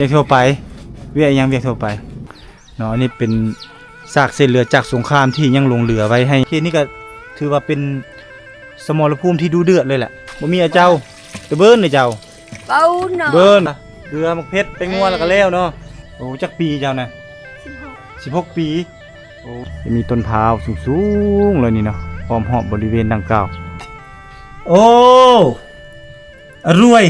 ວຽກທົ່ວໄປ ວຽກອີ່ຫຍັງ ວຽກທົ່ວໄປເນາະ. ອັນນີ້ເປັນຊາກເສດເຫຼືອຈາກສົງຄາມທີ່ຍັງຫຼົງເຫຼືອໄວ້ໃຫ້ ເຂດນີ້ກໍຖືວ່າເປັນສະໝໍລະພູມທີ່ດຸເດືອດເລີຍແຫຼະ. ບໍ່ມີອາເຈົ້າ ຕະເບີນເດ້ເຈົ້າ ເບົາເນາະ ເບີນ ເກືອ ໝາກເຜັດ ແປ້ງນົວ ແລ້ວກໍແລ້ວເນາະ. ໂອ້ ຈັກປີເຈົ້ານະ? ສິບຫົກ ສິບຫົກປີ. ໂອ້ ຈະມີຕົ້ນພ້າວສູງໆເລີຍນີ້ເນາະ ອ້ອມຮອບບໍລິເວນດັ່ງກ່າວ. ໂອ້ ອະລວຍ.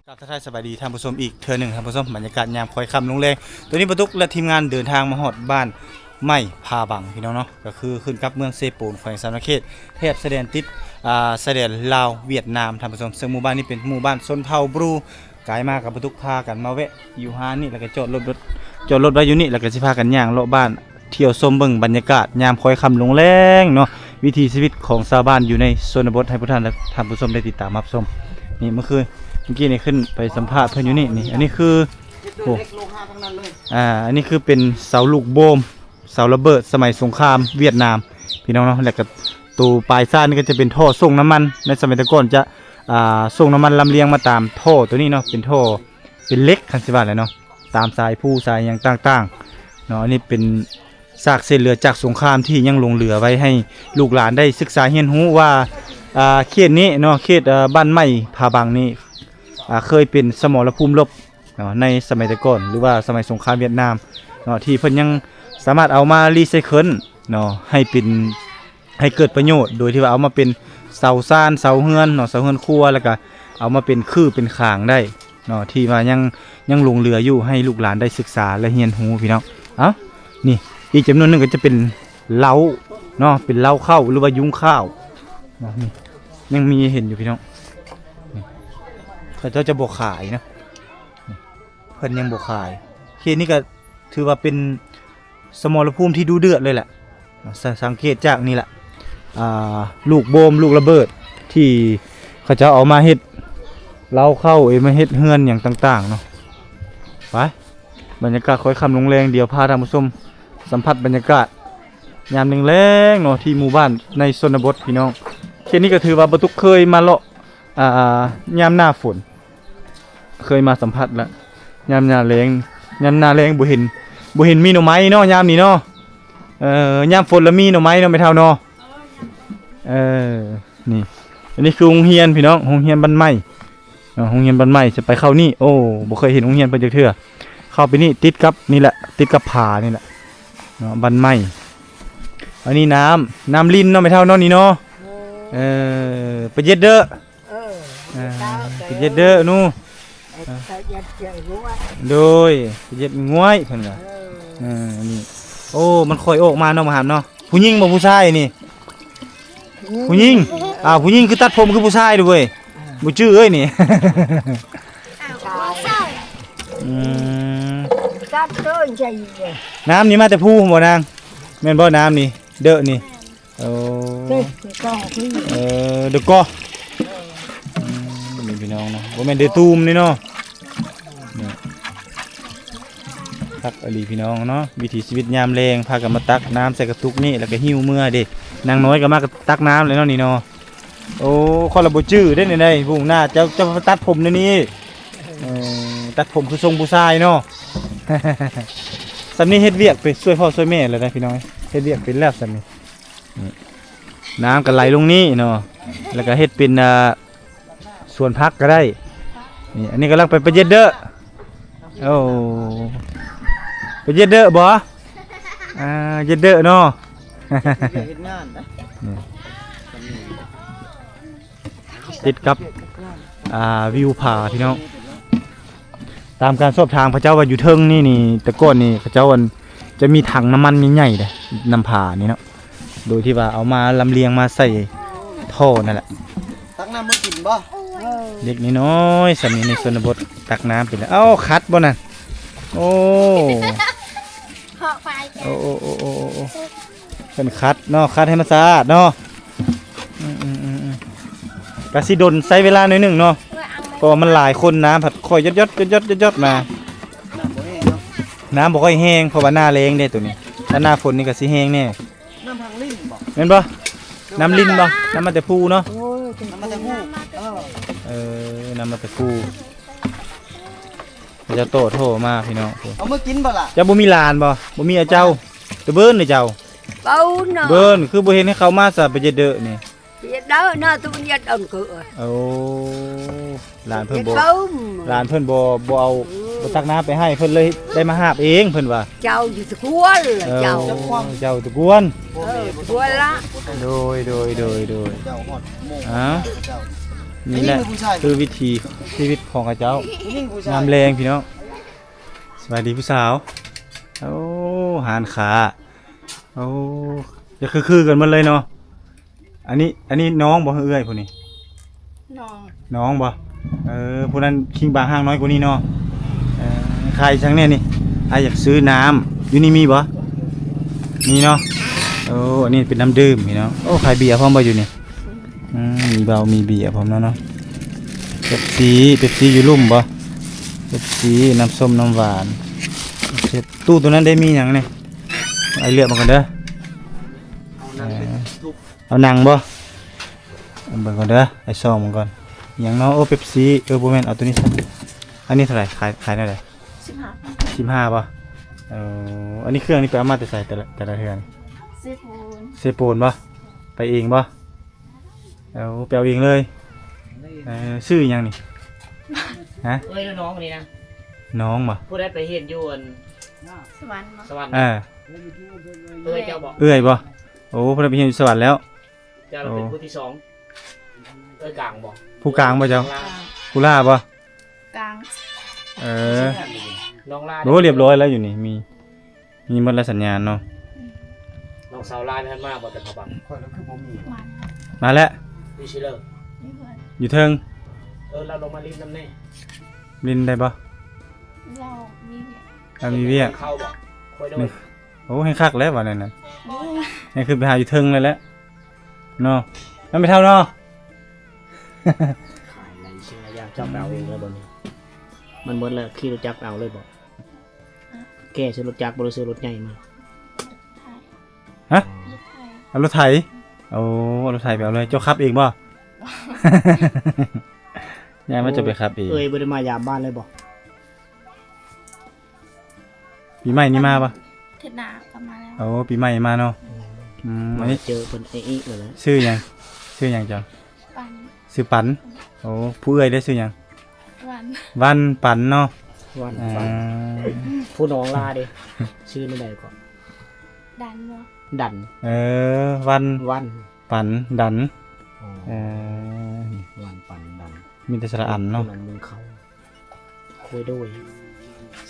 ກາບທັກທາຍສະບາຍດີທ່ານຜູ້ຊົມອີກເທື່ອໜຶ່ງທ່ານຜູ້ຊົມ. ບັນຍາກາດຍາມຄ້ອຍຄ່ຳລົງແລງ ຕອນນີ້ປາຕຸກ ແລະ ທີມງານເດີນທາງມາຮອດບ້ານໄມ້ຜາບັງ ພີ່ນ້ອງເນາະ, ກໍຄືຂຶ້ນກັບເມືອງເຊໂປນ ແຂວງສະຫວັນນະເຂດ ແຖບຊາຍແດນຕິດ ອ່າ ຊາຍແດນລາວຫວຽດນາມ ທ່ານຜູ້ຊົມ. ເຊິ່ງໝູ່ບ້ານນີ້ເປັນໝູ່ບ້ານຊົນເຜົ່າບຣູ. ກາຍມາກັບປາຕຸກ ພາກັນມາແວະຢູ່ຮ້ານນີ້ ແລ້ວກໍຈອດລົດ ຈອດລົດໄວ້ຢູ່ນີ້ ແລ້ວກໍຊິພາກັນຍ່າງເລາະບ້ານ ທ່ຽວຊົມເບິ່ງບັນຍາກາດຍາມຄ້ອຍຄ່ຳລົງແລງເນາະ, ວິຖີຊີວິດຂອງຊາວບ້ານຢູ່ໃນຊົນນະບົດ ໃຫ້ພວກທ່ານ ແລະ ທ່ານຜູ້ຊົມໄດ້ຕິດຕາມຮັບຊົມ. ນີ້ ເມື່ອຄື ເມື່ອກີ້ນີ້ຂຶ້ນໄປສຳພາດເພິ່ນຢູ່ນີ້. ນີ້ ອັນນີ້ຄື ໂອ້ ອ່າ ອັນນີ້ຄືເປັນເສົາລູກໂບມ ເສົາລະເບີດສະໄໝສົງຄາມຫວຽດນາມ ພີ່ນ້ອງເນາະ. ແລ້ວກໍໂຕປາຍຊາດນີ້ກໍຈະເປັນທໍ່ສົ່ງນ້ຳມັນ ໃນສະໄໝແຕ່ກ່ອນຈະ ອ່າ ສົ່ງນ້ຳມັນລຳລຽງມາຕາມທໍ່ໂຕນີ້ເນາະ, ເປັນທໍ່ ເປັນເຫຼັກ ຄັນຊິວ່າແຫຼະເນາະ, ຕາມສາຍພູສາຍຫຍັງຕ່າງໆເນາະ. ອັນນີ້ເປັນຊາກເສດເຫຼືອຈາກສົງຄາມທີ່ຍັງຫຼົງເຫຼືອໄວ້ໃຫ້ລູກຫຼານໄດ້ສຶກສາຮຽນຮູ້ວ່າ ອ່າ ເຂດນີ້ເນາະ ເຂດ ເອີ ບ້ານໄມ້ຜາບັງນີ້ ອ່າ ເຄີຍເປັນສະໝໍລະພູມລົບເນາະ ໃນສະໄໝແຕ່ກ່ອນ ຫຼືວ່າສະໄໝສົງຄາມຫວຽດນາມເນາະ ທີ່ເພິ່ນຍັງສາມາດເອົາມາຣີໄຊເຄິນເນາະ ໃຫ້ເປັນ ໃຫ້ເກີດປະໂຫຍດ ໂດຍທີ່ວ່າເອົາມາເປັນເສົາຊານ ເສົາເຮືອນເນາະ ເສົາເຮືອນຄົວ ແລ້ວກະເອົາມາເປັນຄືເປັນຄາງໄດ້ເນາະ ທີ່ວ່າຍັງ ຍັງຫຼົງເຫຼືອຢູ່ໃຫ້ລູກຫຼານໄດ້ສຶກສາ ແລະ ຮຽນຮູ້ ພີ່ນ້ອງ. ເອົ້າ ນີ້ ອີກຈຳນວນໜຶ່ງກໍຈະເປັນເລົ້າເນາະ ເປັນເລົ້າເຂົ້າ ຫຼືວ່າຍຸງຂ້າວເນາະ. ນີ້ ຍັງມີໃຫ້ເຫັນຢູ່ ພີ່ນ້ອງ. ນີ້ ເຂົາເຈົ້າຈະບໍ່ຂາຍເນາະ ນີ້ ເພິ່ນຍັງບໍ່ຂາຍ. ເຂດນີ້ກໍຖືວ່າເປັນສະໝໍລະພູມທີ່ດຸເດືອດເລີຍແຫຼະ. ສະ ສັງເກດຈາກນີ້ແຫຼະ ອ່າ ລູກໂບມ ລູກລະເບີດ ທີ່ເຂົາເຈົ້າເອົາມາເຮັດເລົ້າເຂົ້າ ເອີ ມາເຮັດເຮືອນຫຍັງຕ່າງໆເນາະ. ໄປ ບັນຍາກາດຄ້ອຍຄ່ຳລົງແລງ ດຽວພາທ່ານຜູ້ຊົມສຳຜັດບັນຍາກາດຍາມແລງໆເນາະ ທີ່ໝູ່ບ້ານໃນຊົນນະບົດ ພີ່ນ້ອງ. ເຂດນີ້ກໍຖືວ່າປາຕຸກເຄີຍມາເລາະ ອ່າ ຍາມໜ້າຝົນ ເຄີຍມາສຳຜັດລະ. ຍາມໜ້າແລ້ງ ຍາມໜ້າແລ້ງບໍ່ເຫັນ ບໍ່ເຫັນມີໜໍ່ໄມ້ເນາະ ຍາມນີ້ເນາະ. ເອີ ຍາມຝົນລະມີໜໍ່ໄມ້ເນາະ ແມ່ເຖົ້າເນາະ. ເອີ ນີ້ ອັນນີ້ຄືໂຮງຮຽນ ພີ່ນ້ອງ ໂຮງຮຽນບ້ານໃໝ່ເນາະ ໂຮງຮຽນບ້ານໃໝ່. ຈະໄປເຂົ້ານີ້ ໂອ້ ບໍ່ເຄີຍເຫັນໂຮງຮຽນເພິ່ນຈັກເທື່ອ. ເຂົ້າໄປນີ້ ຕິດກັບນີ້ແຫຼະ ຕິດກັບຜານີ້ແຫຼະເນາະ ບ້ານໃໝ່. ອັນນີ້ນ້ຳ ນ້ຳລິນເນາະ ແມ່ເຖົ້າເນາະ ນີ້ເນາະ. ເອີ ໄປເຢັດເດີ ເອີ ເອີ ໄປເຢັດເດີໜູ. ເອີ ໄປເຢັດເຈີງວຍ ໂດຍ ໄປເຢັດງວຍເພິ່ນວ່າ. ເອີ ເອີ ນີ້ ໂອ້ ມັນຄ່ອຍອອກມາເນາະ ມາຫາເນາະ. ຜູ້ຍິງບໍ່ຜູ້ຊາຍນີ້? ຜູ້ຍິງ. ອ້າວ ຜູ້ຍິງຄືຕັດຜົມຄືຜູ້ຊາຍເດ້ເວີຍ. ເອີ ບໍ່ຈື່ເອີຍນີ້. ອືມ ຕັດໂຕໃຫຍ່ເລີຍ. ນ້ຳນີ້ມາແຕ່ພູບໍ່ນາງ? ແມ່ນບໍ່ນ້ຳນີ້ ເດີນີ້? ໂອ້ ເອີ ເດີກໍ ອືມ ນີ້ພີ່ນ້ອງເນາະ ບໍ່ແມ່ນເດີຕູມນີ້ເນາະ. ນີ້ ຄັກອີ່ຫຼີພີ່ນ້ອງເນາະ ວິຖີຊີວິດຍາມແລງ ພາກັນມາຕັກນ້ຳໃສ່ກະຕຸກນີ້ ແລ້ວກໍຫິ້ວເມືອເດ້. ນາງນ້ອຍກໍມາຕັກນ້ຳແລ້ວເນາະນີ້ເນາະ. ໂອ້ ຂ້ອຍລະບໍ່ຈື່ເດ້ນີ້ ໃດບຸ້ງໜ້າ ເຈົ້າ ເຈົ້າຕັດຜົມແນວນີ້. ເອີ ຕັດຜົມຄືຊົງຜູ້ຊາຍເນາະ. ສ່ຳນີ້ເຮັດວຽກໄປຊ່ວຍພໍ່ຊ່ວຍແມ່ແລ້ວໄດ໋ພີ່ນ້ອງ ເຮັດວຽກເປັນແລ້ວສ່ຳນີ້. ນີ້ ນ້ຳກໍໄຫຼລົງນີ້ເນາະ ແລ້ວກໍເຮັດເປັນ ອ່າ ສວນຜັກກໍໄດ້ ນີ້ ອັນນີ້ກຳລັງໄປປະເຢັດເດີ. ໂອ້ ປະເຢັດເດີບໍ່? ອ່າ ເຢັດເດີເນາະ. ເຮັດງານນະ ນີ້ ຕິດກັບ ອ່າ ວິວຜາພີ່ນ້ອງ. ຕາມການສອບຖາມເຂົາເຈົ້າວ່າຢູ່ເທິງນີ້ນີ້ ແຕ່ກ່ອນນີ້ເຂົາເຈົ້າ ອັນ ຈະມີຖັງນ້ຳມັນໃຫຍ່ໆເດ້ ນຳຜານີ້ເນາະ ໂດຍທີ່ວ່າເອົາມາລຳລຽງມາໃສ່ທໍ່ນັ້ນແຫຼະ. ຕັກນ້ຳມາກິນບໍ່? ເດັກນ້ອຍໆ ສ່ຳນີ້ໃນຊົນນະບົດຕັກນ້ຳເປັນແລ້ວ. ເອົ້າ ຂັດບໍ່ນັ້ນ? ໂອ້ ເພາະໄປ ໂອ້ ໂອ້ ໂອ້ ໂອ້ ໂອ້ ເພິ່ນຂັດເນາະ ຂັດໃຫ້ມັນສະອາດເນາະ. ອືມໆໆໆ ກະຊິດົນໃຊ້ເວລາໜ້ອຍໜຶ່ງເນາະ ເພາະວ່າມັນຫຼາຍຄົນ ນ້ຳພັດຄ່ອຍຢອດໆໆໆມາ. ນ້ຳບໍ່ແຮງເນາະ ນ້ຳບໍ່ຄ່ອຍແຮງ ເພາະວ່າໜ້າແລ້ງເດ້ໂຕນີ້ ຖ້າໜ້າຝົນນີ້ກະຊິແຮງແດ່. ນ້ຳທາງລິນບໍ່? ແມ່ນບໍ່? ນ້ຳລິນບໍ່? ນ້ຳມາແຕ່ພູເນາະ? ໂອ້ຍ ນ້ຳມາແຕ່ພູ. ເອີ ເອີ ນ້ຳມາແຕ່ພູ ເຂົາເຈົ້າໂຕ້ໂທມາພີ່ນ້ອງ. ເອົາມາກິນບໍ່ລະ? ເຈົ້າບໍ່ມີຫຼານບໍ່? ບໍ່ມີອາເຈົ້າ ແຕ່ເບິ່ນເດ້ເຈົ້າ. ເວົ້າເນາະ ເບິ່ນ ຄືບໍ່ເຫັນໃຫ້ເຂົ້າມາຊະ ໄປເຈັດເດີນີ້. ເຈັດເດີເນາະ ຕຸນເຢັດອັນຄື. ໂອ້ ຫຼານເພິ່ນບໍ່ ເຈັດເດີ ຫຼານເພິ່ນບໍ່ ບໍ່ເອົາ ອືມ ບໍ່ຕັກນ້ຳໄປໃຫ້ ເພິ່ນເລີຍໄດ້ມາຫາບເອງ ເພິ່ນວ່າ. ເຈົ້າຢູ່ຕະກວນລະ ເອີ ເຈົ້າ ເຈົ້າຕະກວນ. ເອີ ຕະກວນລະ. ໂດຍ ໂດຍ ໂດຍ ໂດຍ ເຈົ້າຮອດໂມງ ອ້າວ ເຈົ້າ ນີ້ແຫຼະ ຜູ້ຊາຍ ຄືວິຖີຊີວິດຂອງເຂົາເຈົ້າ ຜູ້ຍິງຜູ້ຊາຍ ຍາມແລງພີ່ນ້ອງ. ສະບາຍດີຜູ້ສາວ. ໂອ້ ຮ້ານຄ້າ ໂອ້ ຈະຄືໆກັນໝົດເລີຍເນາະ. ອັນນີ້ ອັນນີ້ນ້ອງບໍ່ ເອື້ອຍຜູ້ນີ້? ນ້ອງ ນ້ອງບໍ່? ເອີ ຜູ້ນັ້ນຄີງບາງຮ່າງນ້ອຍກວ່ານີ້ເນາະ. ເອີ ຂາຍຫຍັງແດ່ນີ້? ອ້າຍຢາກຊື້ນ້ຳ ຢູ່ນີ້ມີບໍ່? ມີເນາະ. ໂອ້ ອັນນີ້ເປັນນ້ຳດື່ມພີ່ນ້ອງ. ໂອ້ ຂາຍເບຍພ້ອມບໍ່ຢູ່ນີ້? ອືມ ມີເຫຼົ້າມີເບຍພ້ອມເນາະ ເນາະ. ເປັບຊີ ເປັບຊີຢູ່ລຸ່ມບໍ່? ເປັບຊີ ນ້ຳສົ້ມ ນ້ຳຫວານ. ໂອເຄ ຕູ້ໂຕນັ້ນໄດ້ມີຫຍັງແດ່? ອ້າຍເລືອກມາກ່ອນເດີ. ເອົາໜັງໄປທຸບ ເອີ ເອົາໜັງບໍ່? ເບິ່ງກ່ອນເດີ ໄອ້ຊອງເບິ່ງກ່ອນ. ຫຍັງເນາະ? ໂອ້ ເປັບຊີ. ເອີ ບໍ່ແມ່ນ ເອົາໂຕນີ້ຊະ. ອັນນີ້ເທົ່າໃດ? ຂາຍ ຂາຍແນວໃດ? ສິບຫ້າ ສິບຫ້າບໍ່? ເອີ ອັນນີ້ເຄື່ອງນີ້ໄປເອົາມາແຕ່ໃສ ແຕ່ລະ ແຕ່ລະເທື່ອນີ້? ເຊໂປນ ເຊໂປນບໍ່? ໄປເອງບໍ່? ເອົາ ໄປເອົາເອງເລີຍ. ເອີ ຊື່ຫຍັງນີ້? ຮະ? ເອື້ອຍຫຼືນ້ອງນີ້ນະ? ນ້ອງບໍ່? ຜູ້ໃດໄປຮຽນຢູ່ອັນ ສະຫວັນບໍ່? ສະຫວັນ. ເອີ ເອື້ອຍເຈົ້າບໍ່? ເອື້ອຍບໍ່? ໂອ້ ເພິ່ນໄປຮຽນຢູ່ສະຫວັນແລ້ວ. ເຈົ້າເປັນຜູ້ທີສອງ. ເອື້ອຍກາງບໍ່? ຜູ້ກາງບໍ່ເຈົ້າ? ຜູ້ຫຼ້າບໍ່? ກາງ. ເອີ ນ້ອງຫຼ້າ. ໂອ້ ຮຽບຮ້ອຍແລ້ວຢູ່ນີ້ ມີ ມີໝົດແລ້ວສັນຍານເນາະ. ອືມ ນ້ອງສາວຫຼ້ານັ້ນມາບໍ່ແຕ່ພະບັງ? ຂ້ອຍກໍຄືບໍ່ມີ. ມາ ມາແລ້ວ ຢູ່ຊິເລີ ຢູ່ເທິງ. ເອີ ລາວລົງມາຫຼິ້ນນຳແດ່. ຫຼິ້ນໄດ້ບໍ່? ລາວມີວຽກ ລາວມີວຽກ. ເຂົ້າບໍ່? ໂອ້ ແຮ່ງຄັກແລ້ວວ່າແນວນັ້ນ. ໂອ້ ແຮ່ງຂຶ້ນໄປຫາຢູ່ເທິງເລີຍແຫຼະເນາະ ນຳໄປເທົ່າເນາະ. ຂາຍຫຼາຍສິ່ງຫຼາຍຢ່າງ. ເຈົ້າໄປເອົາເອງເລີຍບໍ່ນີ້? ມັນໝົດແລ້ວ ຂີ່ລົດຈັກໄປເອົາເລີຍບໍ່? ແກ່ໃສ່ລົດຈັກບໍ່ ຫຼືຊື້ລົດໃຫຍ່ມາ? ຮະ? ເອົາລົດໄຖ. ໂອ້ ເອົາລົດໄຖໄປເອົາເລີຍ. ເຈົ້າຂັບເອງບໍ່? ຍາຍມາຈະໄປຂັບເອງ. ເອີຍ ບໍ່ໄດ້ມາຢາມບ້ານເລີຍບໍ່? ປີໃໝ່ນີ້ມາບໍ່? ເທື່ອໜ້າກໍມາແລ້ວ. ໂອ້ ປີໃໝ່ມາເນາະ. ອືມ ອືມ ມາ ອັນນີ້ເຈີເພິ່ນອີກແລ້ວ. ຊື່ຫຍັງ? ຊື່ຫຍັງເຈົ້າ? ປັນ. ຊື່ປັນ. ໂອ້ ຜູ້ເອື້ອຍເດ້ຊື່ຫຍັງ? ວັນ. ວັນປັນເນາະ. ວັນ ອ່າ ປັນ. ຜູ້ນ້ອງລາເດ້ ຊື່ແນວໃດເກາະ? ດັນບໍ່? ດັນ. ເອີ ວັນ ວັນ ປັນ ດັນ. ອໍ ເອີ ວັນ ປັນ ດັນ. ມີແຕ່ສະຫຼະອັນເນາະ. ຜູ້ນັ້ນເມືອງເຂົາ. ໂອ້ຍ ໂດຍ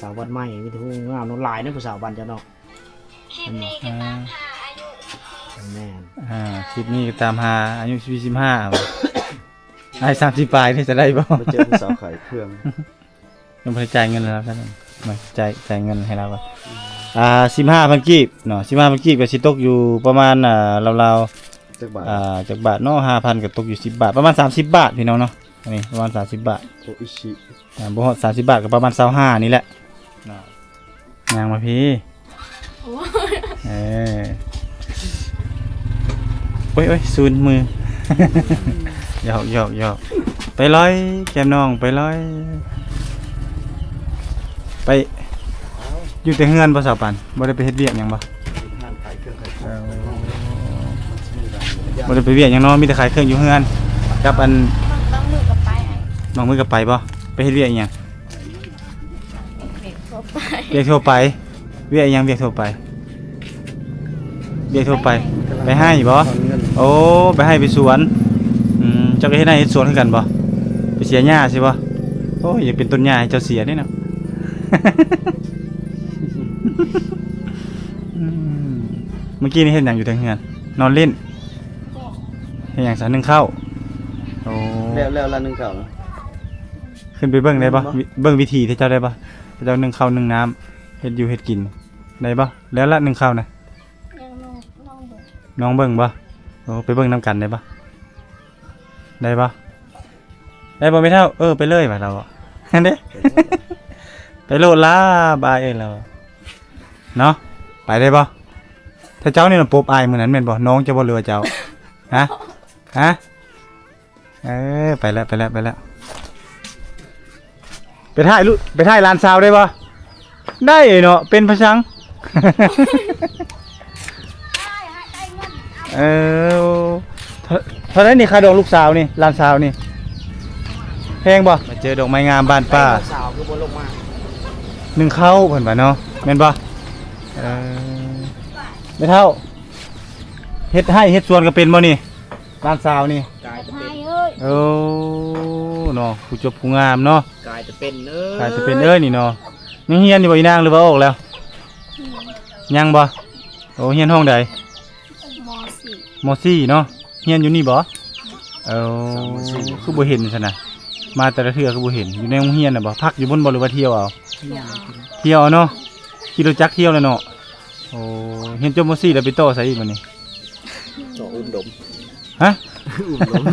ສາວບ້ານໃໝ່ມີແຕ່ຜູ້ງາມເນາະ. ຫຼາຍເນາະ ຜູ້ສາວບ້ານເຈົ້າເນາະ. ເຫັນບໍ່? ອ່າ ແມ່ນ. ອ່າ ຄລິບນີ້ກໍຕາມຫາອາຍຸສີ່ສິບຫ້າ. ອ້າຍສາມສິບປາຍນີ້ຈະໄດ້ບໍ່? ມາເຈີຜູ້ສາວຂາຍເຄື່ອງ. ຍັງບໍ່ໄດ້ຈ່າຍເງິນໃຫ້ລາວຊັ້ນ. ມາຈ່າຍ ຈ່າຍເງິນໃຫ້ລາວກ່ອນ. ອ່າ ສິບຫ້າພັນກີບເນາະ. ສິບຫ້າພັນກີບກໍຊິຕົກຢູ່ປະມານ ອ່າ ລາວໆ ຈັກບາດ? ອ່າ ຈັກບາດເນາະ? ຫ້າພັນກໍຕົກຢູ່ສິບບາດ ປະມານສາມສິບບາດ ພີ່ນ້ອງເນາະ. ອັນນີ້ປະມານສາມສິບບາດ. ໂອອິຊິ. ອ່າ ບໍ່ຮອດສາມສິບບາດ ກໍປະມານຊາວຫ້ານີ້ແຫຼະ. ຍ່າງມາພີ້. ໂອ້ຍ ເອີ ໂອ້ຍ ໂອ້ຍ ຊູນມື. ຫຍອກ ຫຍອກ ຫຍອກ. ໄປລອຍ ແກ້ມນ້ອງ ໄປລອຍ. ໄປ ຢູ່ແຕ່ເຮືອນບໍ່ ສາວປັນ? ບໍ່ໄດ້ໄປເຮັດວຽກຫຍັງບໍ່? ເອີ ບໍ່ໄດ້ໄປວຽກຫຍັງເນາະ ມີແຕ່ຂາຍເຄື່ອງຢູ່ເຮືອນ ກັບອັນ ບາງມື້ກໍໄປ ບາງມື້ກໍໄປບໍ່? ໄປເຮັດວຽກອີ່ຫຍັງ? ວຽກທົ່ວໄປ. ວຽກທົ່ວໄປ. ວຽກອີ່ຫຍັງວຽກທົ່ວໄປ? ວຽກທົ່ວໄປ. ໄປໄຮ່ບໍ? ຖອນເງິນ. ໂອ້ ໄປໄຮ່ໄປສວນ. ອືມ ເຈົ້າກໍເຮັດໄຮ່ເຮັດສວນຄືກັນບໍ? ໄປເສຍຫຍ້າຊິບໍ? ໂອ້ຍ ຢາກເປັນຕົ້ນຫຍ້າໃຫ້ເຈົ້າເສຍເດ້ເນາະ. ອືມ ມື້ກີ້ນີ້ເຮັດຫຍັງຢູ່ເທິງເຮືອນ? ນອນຫຼິ້ນ. ເຮັດຫຍັງຊະ? ໜຶ້ງເຂົ້າ. ໂອ້ ແລ້ວ ແລ້ວລະໜຶ້ງເຂົ້ານະ? ຂຶ້ນໄປເບິ່ງໄດ້ບໍ່? ເບິ່ງ ເບິ່ງວິທີທີ່ເຈົ້າໄດ້ບໍ່? ເຈົ້າໜຶ້ງເຂົ້າໜຶ້ງນ້ຳ ເຮັດຢູ່ເຮັດກິນໄດ້ບໍ່? ແລ້ວລະໜຶ້ງເຂົ້ານະ? ຍັງ ນ້ອງ ນ້ອງເບິ່ງ. ນ້ອງເບິ່ງບໍ່? ໂອ້ ໄປເບິ່ງນຳກັນໄດ້ບໍ່? ໄດ້ບໍ່? ໄດ້ບໍ່ແມ່ເຖົ້າ? ເອີ ໄປເລີຍວ່າລາວ. ຫັ້ນເດ້ ໄປໂລດລາບອາຍເອີຍລາວເນາະ. ໄປໄດ້ບໍ່? ຖ້າເຈົ້ານີ້ນະປົບອາຍມື້ນັ້ນແມ່ນບໍ່? ນ້ອງເຈົ້າບໍ່ ຫຼືວ່າເຈົ້າ? ຮະ? ຮະ? ເອີ ໄປແລ້ວ ໄປແລ້ວ ໄປແລ້ວ. ໄປຖ່າຍລູກ ໄປຖ່າຍຫຼານສາວໄດ້ບໍ່? ໄດ້ເນາະ ເປັນພະສັງ. ເອີ ເທົ່າ ເທົ່າໃດນີ້ຄ່າດອງລູກສາວນີ້ ຫຼານສາວນີ້ ແພງບໍ່? ມາເຈີດອກໄມ້ງາມບ້ານປ່າ. ສາວຄືບໍ່ລົງມາ? ໜຶ້ງເຂົ້າເພິ່ນວ່າເນາະ ແມ່ນບໍ່? ເອີ ແມ່ເຖົ້າ ເຮັດໄຮ່ເຮັດສວນກໍເປັນບໍ່ນີ້ ຫຼານສາວນີ້? ກາຍຈະເປັນ. ໂອ້ ເນາະ ຜູ້ຈົບຜູ້ງາມເນາະ. ກາຍຈະເປັນເອີຍ ກາຍຈະເປັນເອີຍນີ້ເນາະ. ຍັງຮຽນຢູ່ບໍ່ອີນາງ ຫຼືວ່າອອກແລ້ວ? ຍັງບໍ່? ໂອ້ ຮຽນຫ້ອງໃດ? ມໍສີ່ ມໍສີ່ເນາະ. ຮຽນຢູ່ນີ້ບໍ່? ເອີ ຄືບໍ່ເຫັນຊັ້ນນະ ມາແຕ່ລະເທື່ອຄືບໍ່ເຫັນ. ຢູ່ໃນໂຮງຮຽນນະບໍ່? ພັກຢູ່ພຸ້ນບໍ່ ຫຼືວ່າທ່ຽວເອົາ? ທ່ຽວເອົາ. ທ່ຽວເອົາເນາະ ຂີ່ລົດຈັກທ່ຽວແລ້ວເນາະ. ໂອ້ ຮຽນຈົບມໍສີ່ແລ້ວໄປຕໍ່ໃສອີກບັດນີ້? ຕໍ່ອຸ້ມດົມ. ຮະ? ອຸ້ມດົມ.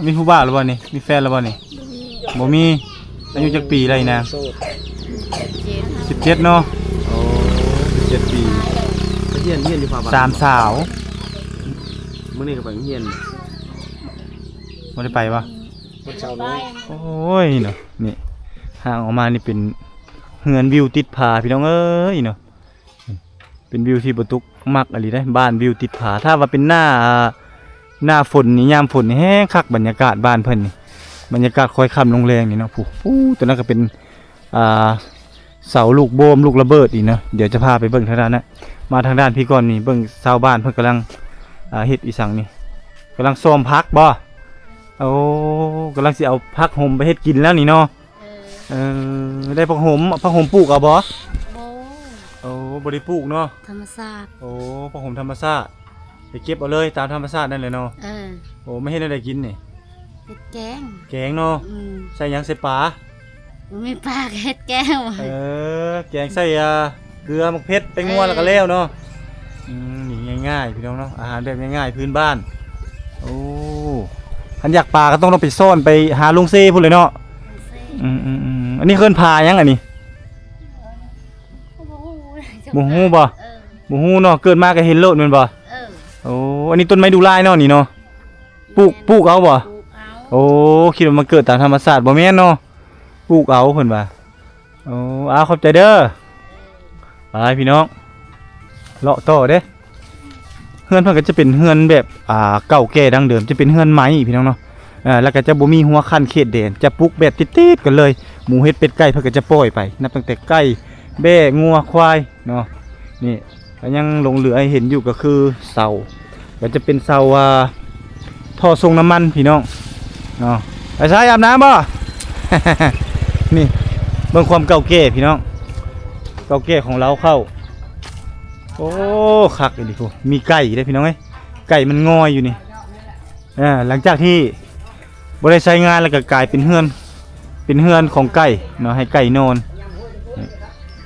ມີຜູ້ບ່າວແລ້ວບໍ່ນີ້? ມີແຟນແລ້ວບໍ່ນີ້? ບໍ່ມີ. ອາຍຸຈັກປີແລ້ວອີນາງ? ໂສດ. ສິບເຈັດເນາະ. ໂອ້ ສິບເຈັດປີ. ໄປຮຽນ ຮຽນຢູ່ພາບາງ. ສາມສາວ. ມື້ນີ້ກໍໄປໂຮງຮຽນ. ບໍ່ໄດ້ໄປບໍ່? ວັນເສົານີ້. ໂອ້ຍ ເນາະ ນີ້ ທາງອອກມານີ້ເປັນເຮືອນວິວຕິດຜາ ພີ່ນ້ອງເອີຍເນາະ. ເປັນວິວທີ່ບໍ່ຕຸກມັກອີ່ຫຼີເດ້ ບ້ານວິວຕິດຜາ. ຖ້າວ່າເປັນໜ້າ ໜ້າຝົນນີ້ ຍາມຝົນນີ້ແຮງຄັກ ບັນຍາກາດບ້ານເພິ່ນນີ້ ບັນຍາກາດຄ້ອຍຄ່ຳລົງແລງນີ້ເນາະ. ຜູ້ ຜູ້ ຕົວນັ້ນກໍເປັນ ອ່າ ເສົາລູກໂບມ ລູກລະເບີດອີກເນາະ. ດຽວຈະພາໄປເບິ່ງທາງດ້ານນະ ມາທາງດ້ານພີ້ກ່ອນນີ້ ເບິ່ງຊາວບ້ານເພິ່ນກຳລັງ ອ່າ ເຮັດອີ່ສັງນີ້ ກຳລັງຊ້ອມຜັກບໍ່? ໂອ້ ກຳລັງຊິເອົາຜັກຫົມໄປເຮັດກິນແລ້ວນີ້ເນາະ. ເອີ ເອີ ໄດ້ຜັກຫົມ ຜັກຫົມປູກເອົາບໍ່? ບໍ່. ໂອ້ ບໍ່ໄດ້ປູກເນາະ ທຳມະຊາດ. ໂອ້ ຜັກຫົມທຳມະຊາດ ໄປເກັບເອົາເລີຍຕາມທຳມະຊາດນັ້ນແຫຼະເນາະ. ເອີ ໂອ້ ມາເຮັດແນວໃດກິນນີ້? ເຮັດແກງ. ແກງເນາະ. ອືມ ໃສ່ຫຍັງ? ໃສ່ປາ. ບໍ່ມີປາກໍເຮັດແກງ. ເອີ ແກງໃສ່ ອ່າ ເກືອ ໝາກເຜັດ ແປ້ງນົວ ເອີ ແລ້ວກໍແລ້ວເນາະ. ອືມ ນີ້ງ່າຍໆ ພີ່ນ້ອງເນາະ ອາຫານແບບງ່າຍໆ ພື້ນບ້ານ. ໂອ້ ຄັນຢາກປາກໍຕ້ອງໄປຊ້ອນໄປຫາລົງເຊພຸ້ນເລີຍເນາະ. ອືມໆໆ ອັນນີ້ເອີ້ນຜາຫຍັງອັນນີ້? ບໍ່ຮູ້ບໍ່? ເອີ ບໍ່ຮູ້ເນາະ ເກີດມາກໍເຫັນໂລດແມ່ນບໍ່? ເອີ ໂອ້ ອັນນີ້ຕົ້ນໄມ້ດູລາຍເນາະນີ້ເນາະ. ປູກ ແມ່ນ ປູກເອົາບໍ່? ປູກເອົາ. ໂອ້ ຄິດວ່າມັນເກີດຕາມທຳມະຊາດ ບໍ່ແມ່ນເນາະ ປູກເອົາເພິ່ນວ່າ. ໂອ້ ອາ ຂອບໃຈເດີ. ໄປພີ່ນ້ອງ ເລາະຕໍ່ເດ້. ເຮືອນເພິ່ນກໍຈະເປັນເຮືອນແບບ ອ່າ ເກົ່າແກ່ດັ້ງເດີມ ຈະເປັນເຮືອນໄມ້ພີ່ນ້ອງເນາະ. ເອີ ແລ້ວກໍຈະບໍ່ມີຮົ້ວຂັ້ນເຂດແດນ ຈະປຸກແບບຕິດໆກັນເລີຍ. ໝູເຫັດ ເປັດ ໄກ່ ເພິ່ນກໍຈະປ່ອຍໄປ ນັບຕັ້ງແຕ່ໄກ່ ແບ້ ງົວ ຄວາຍເນາະ. ນີ້ ກໍຍັງຫຼົງເຫຼືອໃຫ້ເຫັນຢູ່ກໍຄືເສົາ ກໍຈະເປັນເສົາ ອ່າ ທໍ່ສົ່ງນ້ຳມັນພີ່ນ້ອງເນາະ. ໄປໃສ ອາບນ້ຳບໍ່? ນີ້ ເບິ່ງຄວາມເກົ່າແກ່ພີ່ນ້ອງ ເກົ່າແກ່ຂອງລາວເຂົ້າ. ໂອ້ ຄັກອີ່ຫຼີພຸ້ນ ມີໄກ່ເດ້ພີ່ນ້ອງເອີຍ ໄກ່ມັນງອຍຢູ່ນີ້. ເອີ ຫຼັງຈາກທີ່ບໍ່ໄດ້ໃຊ້ງານແລ້ວກໍກາຍເປັນເຮືອນ ເປັນເຮືອນຂອງໄກ່ເນາະ ໃຫ້ໄກ່ນອນ.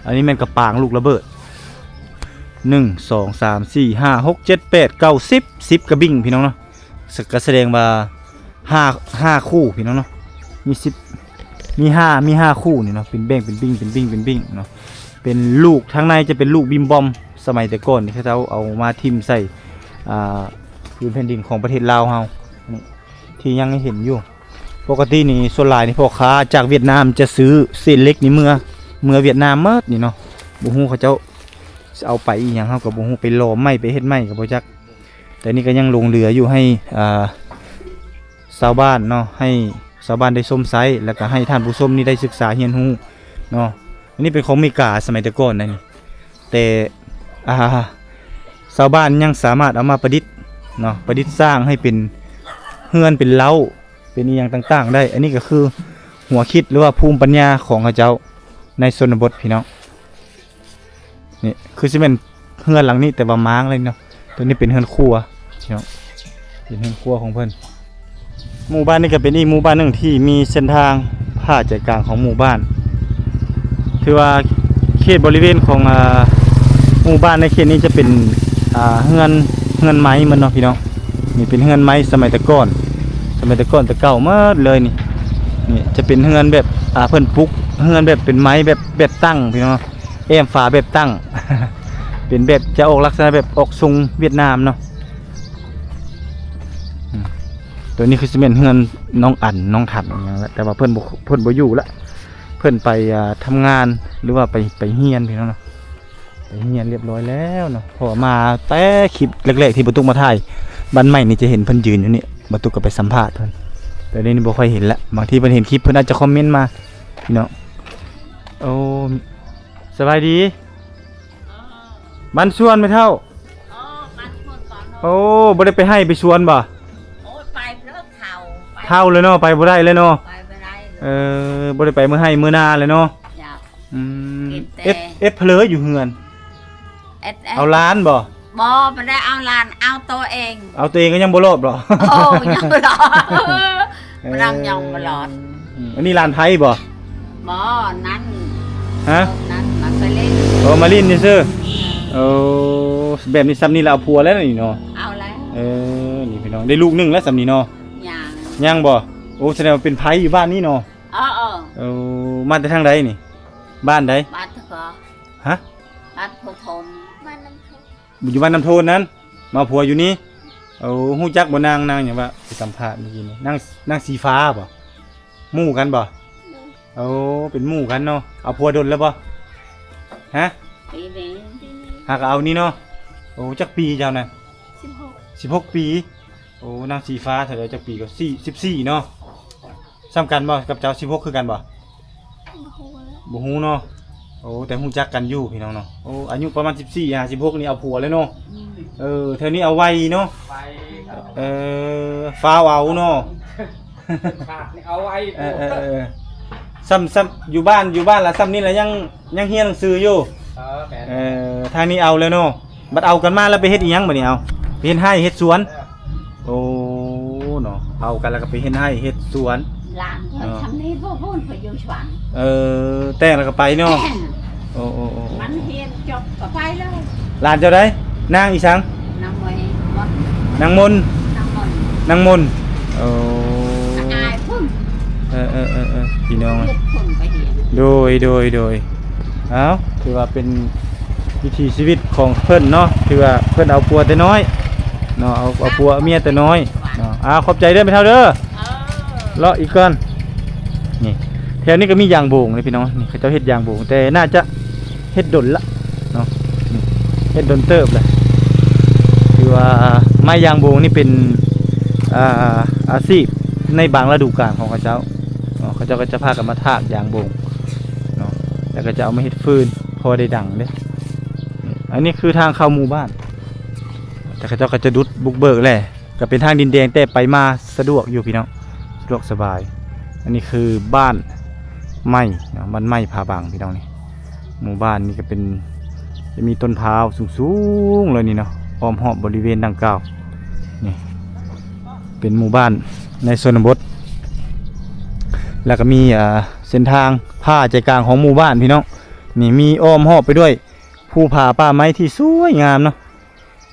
ອັນນີ້ແມ່ນກະປາງລູກລະເບີດ ໜຶ່ງ ສອງ ສາມ ສີ່ ຫ້າ ຫົກ ເຈັດ ແປດ ເກົ້າ ສິບ ສິບກະບິ້ງພີ່ນ້ອງເນາະ. ສະ ກະສະແດງວ່າຫ້າ ຫ້າຄູ່ພີ່ນ້ອງເນາະ ມີສິບ ມີຫ້າ ມີຫ້າຄູ່ນີ້ເນາະ ເປັນແບ່ງເປັນບິ້ງ ເປັນບິ້ງ ເປັນບິ້ງເນາະ. ເປັນລູກ ທາງໃນຈະເປັນລູກບິມບອມ ສະໄໝແຕ່ກ່ອນທີ່ເຂົາເຈົ້າເອົາມາຖິ້ມໃສ່ ອ່າ ພື້ນແຜ່ນດິນຂອງປະເທດລາວເຮົາ ທີ່ຍັງໃຫ້ເຫັນຢູ່. ປົກກະຕິນີ້ສ່ວນຫຼາຍນີ້ພໍ່ຄ້າຈາກຫວຽດນາມຈະຊື້ເສດເຫຼັກນີ້ເມືອ ເມືອຫວຽດນາມໝົດນີ້ເນາະ. ບໍ່ຮູ້ເຂົາເຈົ້າຊິເອົາໄປອີ່ຫຍັງ ເຮົາກໍບໍ່ຮູ້ ໄປຫຼອມໄມ້ ໄປເຮັດໄມ້ກໍບໍ່ຈັກ. ແຕ່ນີ້ກໍຍັງຫຼົງເຫຼືອຢູ່ໃຫ້ ອ່າ ຊາວບ້ານເນາະ ໃຫ້ ຊາວບ້ານໄດ້ຊົມໃຊ້ ແລ້ວກໍໃຫ້ທ່ານຜູ້ຊົມນີ້ໄດ້ສຶກສາຮຽນຮູ້ເນາະ. ອັນນີ້ເປັນຂອງເມກາສະໄໝແຕ່ກ່ອນນະນີ້ ແຕ່ ອ່າ ຊາວບ້ານຍັງສາມາດເອົາມາປະດິດເນາະ ປະດິດສ້າງໃຫ້ເປັນເຮືອນເປັນເລົ້າ ເປັນອີ່ຫຍັງຕ່າງໆໄດ້. ອັນນີ້ກໍຄືຫົວຄິດ ຫຼືວ່າພູມປັນຍາຂອງເຂົາເຈົ້າໃນຊົນນະບົດພີ່ນ້ອງ. ນີ້ຄືຊິແມ່ນເຮືອນຫຼັງນີ້ ແຕ່ວ່າມ້າງເລີຍເນາະ. ຕົວນີ້ເປັນເຮືອນຄົວພີ່ນ້ອງ ເປັນເຮືອນຄົວຂອງເພິ່ນ. ໝູ່ບ້ານນີ້ກໍເປັນອີກໝູ່ບ້ານໜຶ່ງທີ່ມີເສັ້ນທາງຜ່າໃຈກາງຂອງໝູ່ບ້ານ. ຖືວ່າເຂດບໍລິເວນຂອງ ອາ ໝູ່ບ້ານໃນເຂດນີ້ຈະເປັນ ອາ ເຮືອນ ເຮືອນໄມ້ໝົດເນາະພີ່ນ້ອງ. ນີ້ເປັນເຮືອນໄມ້ສະໄໝແຕ່ກ່ອນ ສະໄໝແຕ່ກ່ອນແຕ່ເກົ່າໝົດເລີຍນີ້. ນີ້ຈະເປັນເຮືອນແບບ ອາ ເພິ່ນປຸກເຮືອນແບບເປັນໄມ້ແບບ ແບບຕັ້ງພີ່ນ້ອງ ແອ້ມຝາແບບຕັ້ງ ເປັນແບບຈະອອກລັກສະນະແບບອອກຊົງຫວຽດນາມເນາະ. ອືມ ຕົວນີ້ຄືຊິແມ່ນເຮືອນນ້ອງອັນ ນ້ອງທັນ ອີ່ຫຍັງແຫຼະ ແຕ່ວ່າເພິ່ນບໍ່ ເພິ່ນບໍ່ຢູ່ລະ ເພິ່ນໄປ ອ່າ ທຳງານ ຫຼືວ່າໄປ ໄປຮຽນພີ່ນ້ອງເນາະ. ໄປຮຽນຮຽບຮ້ອຍແລ້ວເນາະ ເພາະວ່າມາແຕ່ຄລິບແລກໆທີ່ບໍ່ຕຸກມາຖ່າຍບ້ານໃໝ່ນີ້ ຈະເຫັນເພິ່ນຢືນຢູ່ນີ້ ບໍ່ຕຸກກໍໄປສຳພາດເພິ່ນ ແຕ່ດຽວນີ້ບໍ່ຄ່ອຍເຫັນລະ. ບາງທີເພິ່ນເຫັນຄລິບ ເພິ່ນອາດຈະຄອມເມັນມາພີ່ນ້ອງ. ໂອ້ ສະບາຍດີ. ບ້ານສວນແມ່ເຖົ້າ. ອໍ ບ້ານສວນກ່ອນເນາະ. ໂອ້ ບໍ່ໄດ້ໄປໄຮ່ໄປສວນບໍ່? ໂອ້ຍ ໄປເລີຍເຖົ້າ ໄປ ເຖົ້າແລ້ວເນາະ ໄປບໍ່ໄດ້ແລ້ວເນາະ ໄປບໍ່ໄດ້ເລີຍ. ເອີ ບໍ່ໄດ້ໄປເມືອໄຮ່ເມືອນາແລ້ວເນາະ. ເຈົ້າ. ອືມ ເຮັດແຕ່ ເຮັດ ເຮັດເຜີຢູ່ເຮືອນ. ເຮັດ ເອົາຫຼານບໍ່? ບໍ່ ບໍ່ໄດ້ເອົາຫຼານ ເອົາໂຕເອງ. ເອົາໂຕເອງກໍຍັງບໍ່ລອດບໍ່? ໂອ້ ຍັງບໍ່ລອດ. ເອີ ຍັງບໍ່ລອດ. ອືມ ອັນນີ້ຫຼານໃຜບໍ່? ບໍ່ ນັ້ນ ຮະ? ນັ້ນມາໄປຫຼິ້ນ. ໂອ້ ມາຫຼິ້ນຊື່ໆ. ເອີ ໂອ້ ແບບນີ້ ສ່ຳນີ້ລະເອົາຜົວແລ້ວນີ້ເນາະ. ເອົາແລ້ວ. ເອີ ນີ້ພີ່ນ້ອງ ໄດ້ລູກໜຶ່ງແລ້ວສ່ຳນີ້ເນາະ. ຍັງ ຍັງບໍ່? ໂອ້ ສະແດງວ່າເປັນໃຜຢູ່ບ້ານນີ້ເນາະ. ເອີ ເອີ ເອີ ມາແຕ່ທາງໃດນີ້? ບ້ານໃດ? ບ້ານເຖາະ. ຮະ? ບ້ານໂພທອນ. ບ້ານນ້ຳໂທນ. ຢູ່ບ້ານນ້ຳໂທນນັ້ນ ມາເອົາຜົວຢູ່ນີ້. ໂອ້ ຮູ້ຈັກບໍ່ນາງ ນາງຫຍັງວະ ໄປສຳພາດມື້ກີ້ນີ້ ນາງ ນາງສີຟ້າບໍ່? ໝູ່ກັນບໍ່? ໂດຍ. ໂອ້ ເປັນໝູ່ກັນເນາະ. ເອົາຜົວດົນແລ້ວບໍ່? ຮະ? ປີນີ້. ຫາກໍເອົານີ້ເນາະ. ໂອ້ ຈັກປີເຈົ້ານະ? ສິບຫົກ. ສິບຫົກປີ. ໂອ້ ນາງສີຟ້າເທົ່າໃດ ຈັກປີກໍ ສີ່ ສິບສີ່ເນາະ. ສ່ຳກັນບໍ່ກັບເຈົ້າ? ສິບຫົກຄືກັນບໍ່? ບໍ່ຮູ້ແລ້ວ. ບໍ່ຮູ້ເນາະ. ໂອ້ ແຕ່ຮູ້ຈັກກັນຢູ່ພີ່ນ້ອງເນາະ. ໂອ້ ອາຍຸປະມານສິບສີ່ຫາສິບຫົກນີ້ເອົາຜົວແລ້ວເນາະ. ອືມ ເອີ ແຖວນີ້ເອົາໄວເນາະ. ໄວ. ເອີ ຟ້າວເອົາເນາະ. ຂາດນີ້ເອົາໄວ. ເອີ ເອີ ເອີ ສ່ຳ ສ່ຳ ຢູ່ບ້ານ ຢູ່ບ້ານລະສ່ຳນີ້ລະຍັງ ຍັງຮຽນໜັງສືຢູ່. ເອີ ແມ່ນ. ເອີ ທາງນີ້ເອົາແລ້ວເນາະ. ບັດເອົາກັນມາແລ້ວໄປເຮັດອີ່ຫຍັງບັດນີ້? ເອົາ ໄປເຮັດໄຮ່ເຮັດສວນ. ເອີ ໂອ້ ເນາະ ເອົາກັນແລ້ວກໍໄປເຮັດໄຮ່ເຮັດສວນ. ຫຼານຂ້ອຍ ເນາະ ຊ່ຳນີ້ບໍ່ ພຸ້ນຂ້ອຍຢູ່ສວນ. ເອີ ແຕ່ງແລ້ວກໍໄປເນາະ. ໂອ້ ໂອ້ ໂອ້ ມັນຮຽນຈົບກໍໄປເລີຍ. ຫຼານເຈົ້າໃດ? ນາງອີ່ສັງ? ນາງມນ. ນາງມົນ. ນາງມົນ. ໂອ້ ອາຍພຸ້ນ. ເອີ ເອີ ເອີ ເອີ ພີ່ນ້ອງ. ໂດຍ ໂດຍ ໂດຍ. ເອົ້າ ຖືວ່າເປັນວິຖີຊີວິດຂອງເພິ່ນເນາະ. ຖືວ່າເພິ່ນເອົາຜົວແຕ່ນ້ອຍເນາະ ເອົາ ເອົາຜົວເອົາເມຍແຕ່ນ້ອຍເນາະ. ອ່າ ຂອບໃຈເດີແມ່ເຖົ້າເດີ. ເອີ ເລາະອີກກ່ອນ. ນີ້ ແຖວນີ້ກໍມີຢາງໂບງເດ້ພີ່ນ້ອງ. ນີ້ເຂົາເຈົ້າເຮັດຢາງໂບງ ແຕ່ໜ້າຈະເຮັດດົນລະເນາະ. ນີ້ ເຮັດດົນເຕີບລະ. ຖືວ່າໄມ້ຢາງໂບງນີ້ເປັນ ອ່າ ອາຊີບໃນບາງລະດູການຂອງເຂົາເຈົ້າເນາະ. ເຂົາເຈົ້າກໍຈະພາກັນມາຖາກຢາງໂບງເນາະ ແລ້ວກໍຈະເອົາມາເຮັດຟືນພໍໄດ້ດັງເດ້. ອັນນີ້ຄືທາງເຂົ້າໝູ່ບ້ານ ແຕ່ເຂົາເຈົ້າກໍຈະດຸດບຸກເບີກແຫຼະ. ກໍເປັນທາງດິນແດງ ແຕ່ໄປມາສະດວກຢູ່ພີ່ນ້ອງ ສະດວກສະບາຍ. ອັນນີ້ຄືບ້ານໃໝ່ເນາະ ບ້ານໃໝ່ຜາບັງພີ່ນ້ອງ. ນີ້ໝູ່ບ້ານນີ້ກໍເປັນ ຈະມີຕົ້ນພ້າວສູງໆເລີຍນີ້ເນາະ ອ້ອມຮອບບໍລິເວນດັ່ງກ່າວ. ນີ້ເປັນໝູ່ບ້ານໃນຊົນນະບົດ ແລ້ວກໍມີ ອ່າ ເສັ້ນທາງຜ່າໃຈກາງຂອງໝູ່ບ້ານພີ່ນ້ອງ. ນີ້ມີອ້ອມຮອບໄປດ້ວຍພູຜາປ່າໄມ້ທີ່ສວຍງາມເນາະ.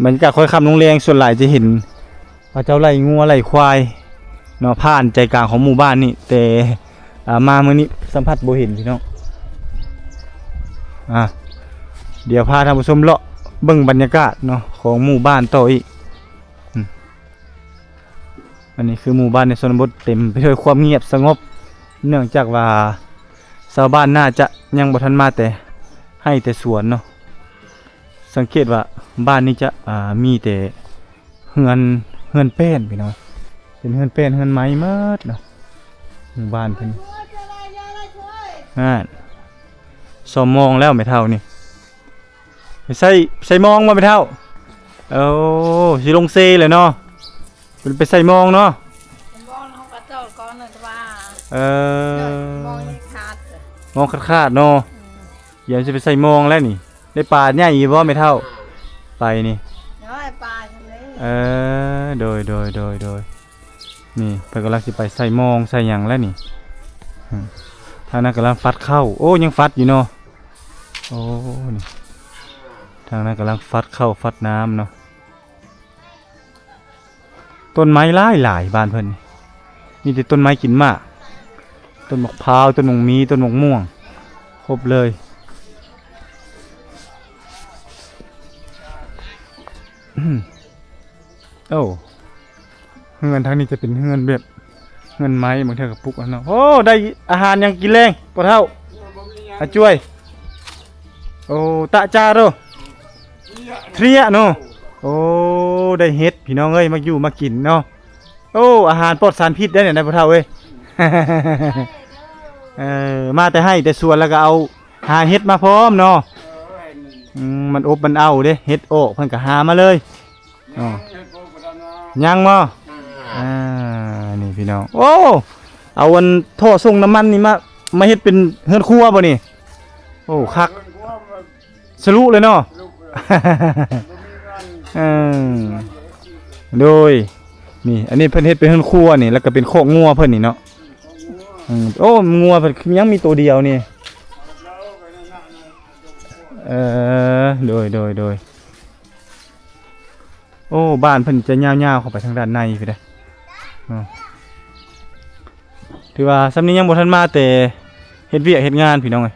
ບັນຍາກາດຄ່ອຍຄ່ຳລົງແລງ ສ່ວນຫຼາຍຈະເຫັນເຂົາເຈົ້າໄລ່ງົວໄລ່ຄວາຍເນາະ ຜ່ານໃຈກາງຂອງໝູ່ບ້ານນີ້ ແຕ່ ອ່າ ມາມື້ນີ້ສຳຜັດບໍ່ເຫັນພີ່ນ້ອງ. ອ່າ ດຽວພາທ່ານຜູ້ຊົມເລາະເບິ່ງບັນຍາກາດເນາະ ຂອງໝູ່ບ້ານຕໍ່ອີກ. ອືມ ອັນນີ້ຄືໝູ່ບ້ານໃນຊົນນະບົດ ເຕັມໄປດ້ວຍຄວາມງຽບສະຫງົບ ເນື່ອງຈາກວ່າຊາວບ້ານໜ້າຈະຍັງບໍ່ທັນມາແຕ່ໄຮ່ແຕ່ສວນເນາະ. ສັງເກດວ່າບ້ານນີ້ຈະ ອ່າ ມີແຕ່ເຮືອນ ເຮືອນແປ້ນພີ່ນ້ອງ ເປັນເຮືອນແປ້ນເຮືອນໄມ້ໝົດເນາະ. ໝູ່ບ້ານເພິ່ນ ນັ້ນ ຊອມມອງແລ້ວແມ່ເຖົ້ານີ້. ໄປໃສ່ ໃສ່ມອງບໍ່ແມ່ເຖົ້າ? ໂອ້ ຊິລົງເຊແລ້ວເນາະ. ເພິ່ນໄປໃສ່ມອງເນາະ. ມອງເຮົາກໍເຈົ້າກ່ອນນະວ່າ ເອີ ມອງຍັງຂາດ ມອງຂາດໆເນາະ. ອືມ ດຽວຊິໄປໃສ່ມອງແລ້ວນີ້. ໄດ້ປາໃຫຍ່ຢູ່ບໍ່ແມ່ເຖົ້າ? ໄປນີ້ ນ້ອຍປາຊຳນີ້. ເອີ ໂດຍໆໆໆ. ນີ້ເພິ່ນກຳລັງຊິໄປໃສ່ມອງໃສ່ຫຍັງແລ້ວນີ້. ທາງນັ້ນກຳລັງຟັດເຂົ້າ. ໂອ້ ຍັງຟັດຢູ່ເນາະ. ໂອ້ ນີ້ ທາງນັ້ນກຳລັງຟັດເຂົ້າຟັດນ້ຳເນາະ. ຕົ້ນໄມ້ຫຼາຍໆ ບ້ານເພິ່ນນີ້ ມີແຕ່ຕົ້ນໄມ້ກິນໝາກ ຕົ້ນໝາກພ້າວ ຕົ້ນໝາກມີ ຕົ້ນໝາກມ່ວງ ຄົບເລີຍ. ໂອ້ ເຮືອນທາງນີ້ຈະເປັນເຮືອນແບບ ເຮືອນໄມ້ ບາງເທື່ອກໍປຸກເອົາເນາະ. ໂອ້ ໄດ້ອາຫານຫຍັງກິນແລງ ພໍ່ເຖົ້າ ອາຈວຍ? ໂອ້ ຕະຈາໂຣ ເທຣຍເນາະ. ໂອ້ ໄດ້ເຫັດພີ່ນ້ອງເອີຍ ມາຢູ່ມາກິນເນາະ. ໂອ້ ອາຫານປອດສານພິດໄດ໋ນີ້ນະ ພໍ່ເຖົ້າເອີຍ. ເອີ ມາແຕ່ໄຮ່ແຕ່ສວນ ແລ້ວກໍເອົາ ຫາເຫັດມາພ້ອມເນາະ. ອືມ ມັນອົບມັນເອົາເດ້ ເຫັດອອກເພິ່ນກໍຫາມາເລີຍ. ອໍ ຍັງບໍ່? ອ່າ ນີ້ພີ່ນ້ອງ ໂອ້ ເອົາອັນທໍ່ສົ່ງນ້ຳມັນນີ້ມາ ມາເຮັດເປັນເຮືອນຄົວບໍ່ນີ້? ໂອ້ ຄັກ ສະລຸເລີຍເນາະ. ເອີ ໂດຍ ນີ້ ອັນນີ້ເພິ່ນເຮັດເປັນເຮືອນຄົວນີ້ ແລ້ວກໍເປັນຄອກງົວເພິ່ນນີ້ເນາະ. ອືມ ໂອ້ ງົວເພິ່ນຍັງມີໂຕດຽວນີ້. ເອີ ໂດຍ ໂດຍ ໂດຍ. ໂອ້ ບ້ານເພິ່ນຈະຍາວໆເຂົ້າໄປທາງດ້ານໃນພຸ້ນເດ້ເນາະ. ຖືວ່າຊ່ຳນີ້ຍັງບໍ່ທັນມາແຕ່ເຮັດວຽກເຮັດງານພີ່ນ້ອງເອີຍ.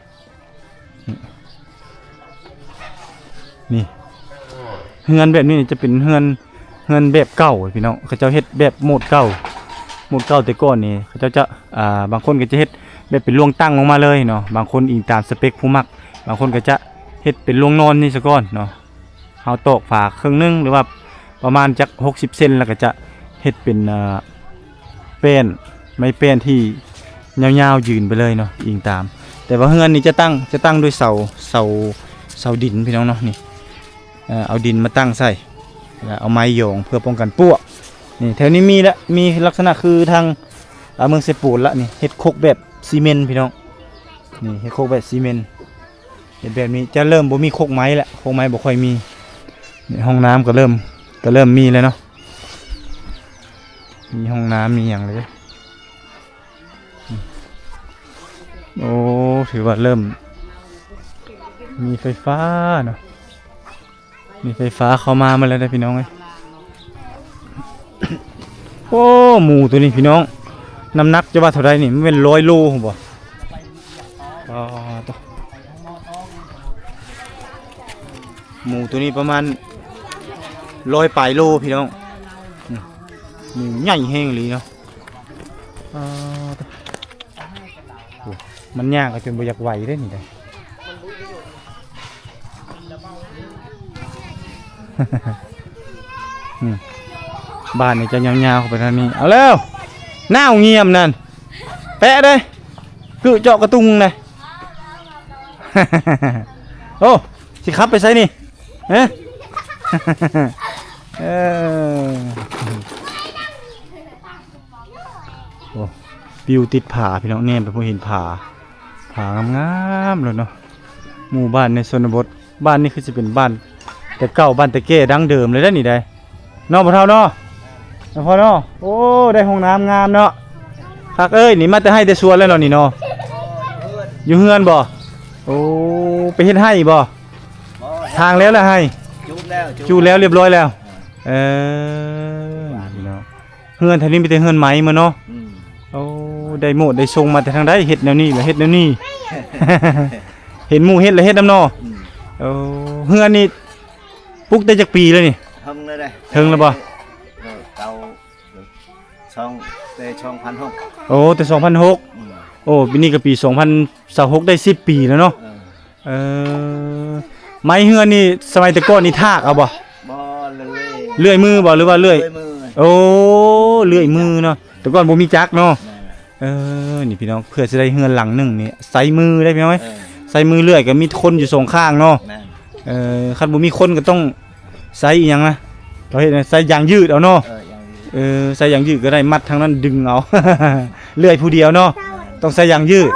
ນີ້ ເຮືອນແບບນີ້ຈະເປັນເຮືອນ ເຮືອນແບບເກົ່າພີ່ນ້ອງ ເຂົາເຈົ້າເຮັດແບບໂໝດເກົ່າ. ໂໝດເກົ່າແຕ່ກ່ອນນີ້ເຂົາເຈົ້າຈະ ອ່າ ບາງຄົນກໍຈະເຮັດແບບເປັນລວງຕັ້ງລົງມາເລີຍເນາະ. ບາງຄົນອີງຕາມສະເປັກຜູ້ມັກ ບາງຄົນກໍຈະເຮັດເປັນລວງນອນນີ້ສາກ່ອນເນາະ. ເຮົາຕອກຝາເຄິ່ງໜຶ່ງ ຫຼືວ່າປະມານຈັກຫົກສິບເຊັນ ແລ້ວກໍຈະເຮັດເປັນ ເອີ ແປ້ນ ໄມ້ແປ້ນທີ່ຍາວໆ ຢືນໄປເລີຍເນາະ ອີງຕາມ. ແຕ່ວ່າເຮືອນນີ້ຈະຕັ້ງ ຈະຕັ້ງດ້ວຍເສົາ ເສົາ ເສົາດິນພີ່ນ້ອງເນາະ. ນີ້ ເອີ ເອົາດິນມາຕັ້ງໃສ່ ແລ້ວເອົາໄມ້ຢອງເພື່ອປ້ອງກັນປວກ. ນີ້ ແຖວນີ້ມີລະ ມີລັກສະນະຄືທາງ ອ່າ ເມືອງເຊໂປນລະ. ນີ້ ເຮັດຄົກແບບຊີເມັນພີ່ນ້ອງ. ນີ້ ເຮັດຄົກແບບຊີເມັນ. ເຮັດແບບນີ້ຈະເລີ່ມບໍ່ມີຄົກໄມ້ແລ້ວ ຄົກໄມ້ບໍ່ຄ່ອຍມີ. ນີ້ ຫ້ອງນ້ຳກໍເລີ່ມ ກໍເລີ່ມມີແລ້ວເນາະ. ມີຫ້ອງນ້ຳມີຫຍັງເລີຍ. ໂອ້ ຖືວ່າເລີ່ມມີໄຟຟ້າເນາະ. ມີໄຟຟ້າເຂົ້າມາໝົດແລ້ວເດ້ພີ່ນ້ອງເອີຍ. ໂອ້ ໝູໂຕນີ້ພີ່ນ້ອງ ນ້ຳໜັກຈະວ່າເທົ່າໃດນີ້? ມັນແມ່ນຮ້ອຍໂລພຸ້ນບໍ່? ອໍ ໂຕ ໝູໂຕນີ້ປະມານຮ້ອຍປາຍໂລພີ່ນ້ອງ. ອືມ ໝູໃຫຍ່ແຮງອີ່ຫຼີເນາະ. ອໍ ໂຕ ໂອ້ ມັນຍ່າງກໍຈົນບໍ່ຢາກໄຫວເດ້ນີ້ເດ້. ອືມ ບ້ານນີ້ຈະຍາວໆເຂົ້າໄປທາງນີ້. ເອົາແລ້ວ ໜາວງຽມນັ້ນ ແປະເດ້ ຄືເຈາະກະຕຸງເດ້. ໂອ້ ຊິຂັບໄປໃສນີ້? ຮະ ເອີ ໂອ້ ປິວຕິດຜາພີ່ນ້ອງ. ແນມໄປພຸ້ນເຫັນຜາ ຜາງາມໆໂລດເນາະ. ໝູ່ບ້ານໃນຊົນນະບົດ. ບ້ານນີ້ຄືຊິເປັນບ້ານແຕ່ເກົ່າ ບ້ານແຕ່ແກ່ດັ້ງເດີມເລີຍເດ້ນີ້ໃດເນາະ ພໍ່ເຖົ້າເນາະ ນະພໍ່ເນາະ. ໂອ້ ໄດ້ຫ້ອງນ້ຳງາມເນາະ. ຄັກເອີຍ ນີ້ມາແຕ່ໄຮ່ແຕ່ສວນແລ້ວເນາະນີ້ເນາະ. ຢູ່ເຮືອນບໍ່? ໂອ້ ໄປເຮັດໄຮ່ບໍ່? ບໍ່ ທາງແລ້ວລະໄຮ່? ຈູດແລ້ວ ຈູດແລ້ວ ລຽບຮ້ອຍແລ້ວ. ເອີ ເນາະ ເຮືອນແຖວນີ້ມີແຕ່ເຮືອນໄມ້ໝົດເນາະ. ອືມ ໂອ້ ໄດ້ໂມດໄດ້ຊົງມາແຕ່ທາງໃດ ເຮັດແນວນີ້ລະເຮັດແນວນີ້ ເຫັນໝູ່ເຮັດລະເຮັດນຳເນາະ. ອືມ ໂອ້ ເຮືອນນີ້ປຸກໄດ້ຈັກປີແລ້ວນີ້? ເຖິງແລ້ວເດ້ ເຖິງແລ້ວບໍ່? ເອີ ເກົ່າ ສອງ ແຕ່ສອງພັນຫົກ. ໂອ້ ແຕ່ສອງພັນຫົກ. ອືມ ໂອ້ ປີນີ້ກໍປີສອງພັນຊາວຫົກ ໄດ້ສິບປີແລ້ວເນາະ. ເອີ ເອີ ໄມ້ເຮືອນນີ້ສະໄໝແຕ່ກ່ອນນີ້ຖາກເອົາບໍ່? ບໍ່ ເລື່ອຍ ເລື່ອຍມືບໍ່ ຫຼືວ່າເລື່ອຍ? ເລື່ອຍມື. ໂອ້ ເລື່ອຍມືເນາະ. ແຕ່ກ່ອນບໍ່ມີຈັກເນາະ. ແມ່ນ. ເອີ ນີ້ພີ່ນ້ອງ ເພື່ອຊິໄດ້ເຮືອນຫຼັງໜຶ່ງນີ້ ໃຊ້ມືເດ້ພີ່ນ້ອງເອີຍ ເອີ ໃຊ້ມືເລື່ອຍ ກໍມີຄົນຢູ່ສອງຂ້າງເນາະ ແມ່ນ ເອີ ຄັນບໍ່ມີຄົນກໍຕ້ອງໃຊ້ອີ່ຫຍັງນະ ເຂົາເຮັດໃຊ້ຢາງຢືດເອົາເນາະ ເອີ ຢາງຢືດ ເອີ ໃຊ້ຢາງຢືດກໍໄດ້ ມັດທາງນັ້ນດຶງເອົາ ເລື່ອຍຜູ້ດຽວເນາະ ແມ່ນ ຕ້ອງໃຊ້ຢາງຢືດ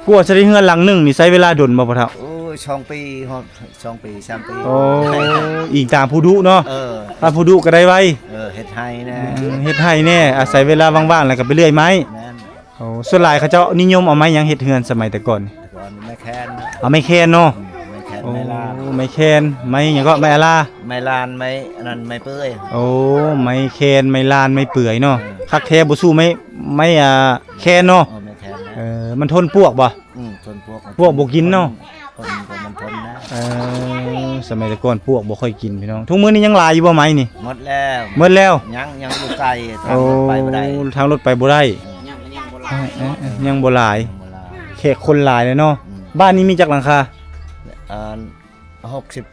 ກວ່າຊິໄດ້ເຮືອນຫຼັງໜຶ່ງນີ້ ໃຊ້ເວລາດົນບໍ່ພໍ່ເຖົ້າ? ໂອ້ຍ ສອງປີຮອດ ສອງປີ ສາມປີ ໂອ້ ອີງຕາມຜູ້ດຸເນາະ ເອີ ຖ້າຜູ້ດຸກໍໄດ້ໄວ ເອີ ເຮັດໄຮ່ແດ່ ອືມ ເຮັດໄຮ່ແດ່ ອາໄສເວລາວ່າງໆ ແລ້ວກໍໄປເລື່ອຍໄມ້ ແມ່ນ ໂອ້ ສ່ວນຫຼາຍເຂົາເຈົ້ານິຍົມເອົາໄມ້ຫຍັງເຮັດເຮືອນສະໄໝແຕ່ກ່ອນ? ແຕ່ກ່ອນໄມ້ແຄນ ເອົາໄມ້ແຄນເນາະ ອືມ ໄມ້ແຄນ ໂອ້ ໄມ້ລານ ໄມ້ແຄນ ໄມ້ຫຍັງເກາະ ໄມ້ອາລາ ໄມ້ລານ ໄມ້ອັນນັ້ນ ໄມ້ເປືອຍ ໂອ້ ໄມ້ແຄນ ໄມ້ລານ ໄມ້ເປືອຍເນາະ ເອີ ຄັກແທ້ບໍ່ສູ້ໄມ້ ໄມ້ ອ່າ ແຄນເນາະ ເອີ ໄມ້ແຄນນະ ເອີ ມັນທົນປວກບໍ່? ອືມ ທົນປວກ ປວກບໍ່ກິນເນາະ ຄົນ ຄົນມັນທົນນະ ເອີ ສະໄໝແຕ່ກ່ອນປວກບໍ່ຄ່ອຍກິນພີ່ນ້ອງ ທຸກມື້ນີ້ຍັງຫຼາຍຢູ່ບໍ່ໄມ້ນີ້? ໝົດແລ້ວ ໝົດແລ້ວ ຍັງ ຍັງຢູ່ໄກ ທາງລົດໄປບໍ່ໄດ້ ໂອ້ ທາງລົດໄປບໍ່ໄດ້ ເອີ ຍັງ ຍັງບໍ່ຫຼາຍ ເອີ ເອີ ເອີ ຍັງບໍ່ຫຼາຍ ຍັງບໍ່ຫຼາຍ ແຂກຄົນຫຼາຍແລ້ວເນາະ ອືມ ບ້ານນີ້ມີຈັກຫຼັງຄາ? ອັນ ຫົກສິບ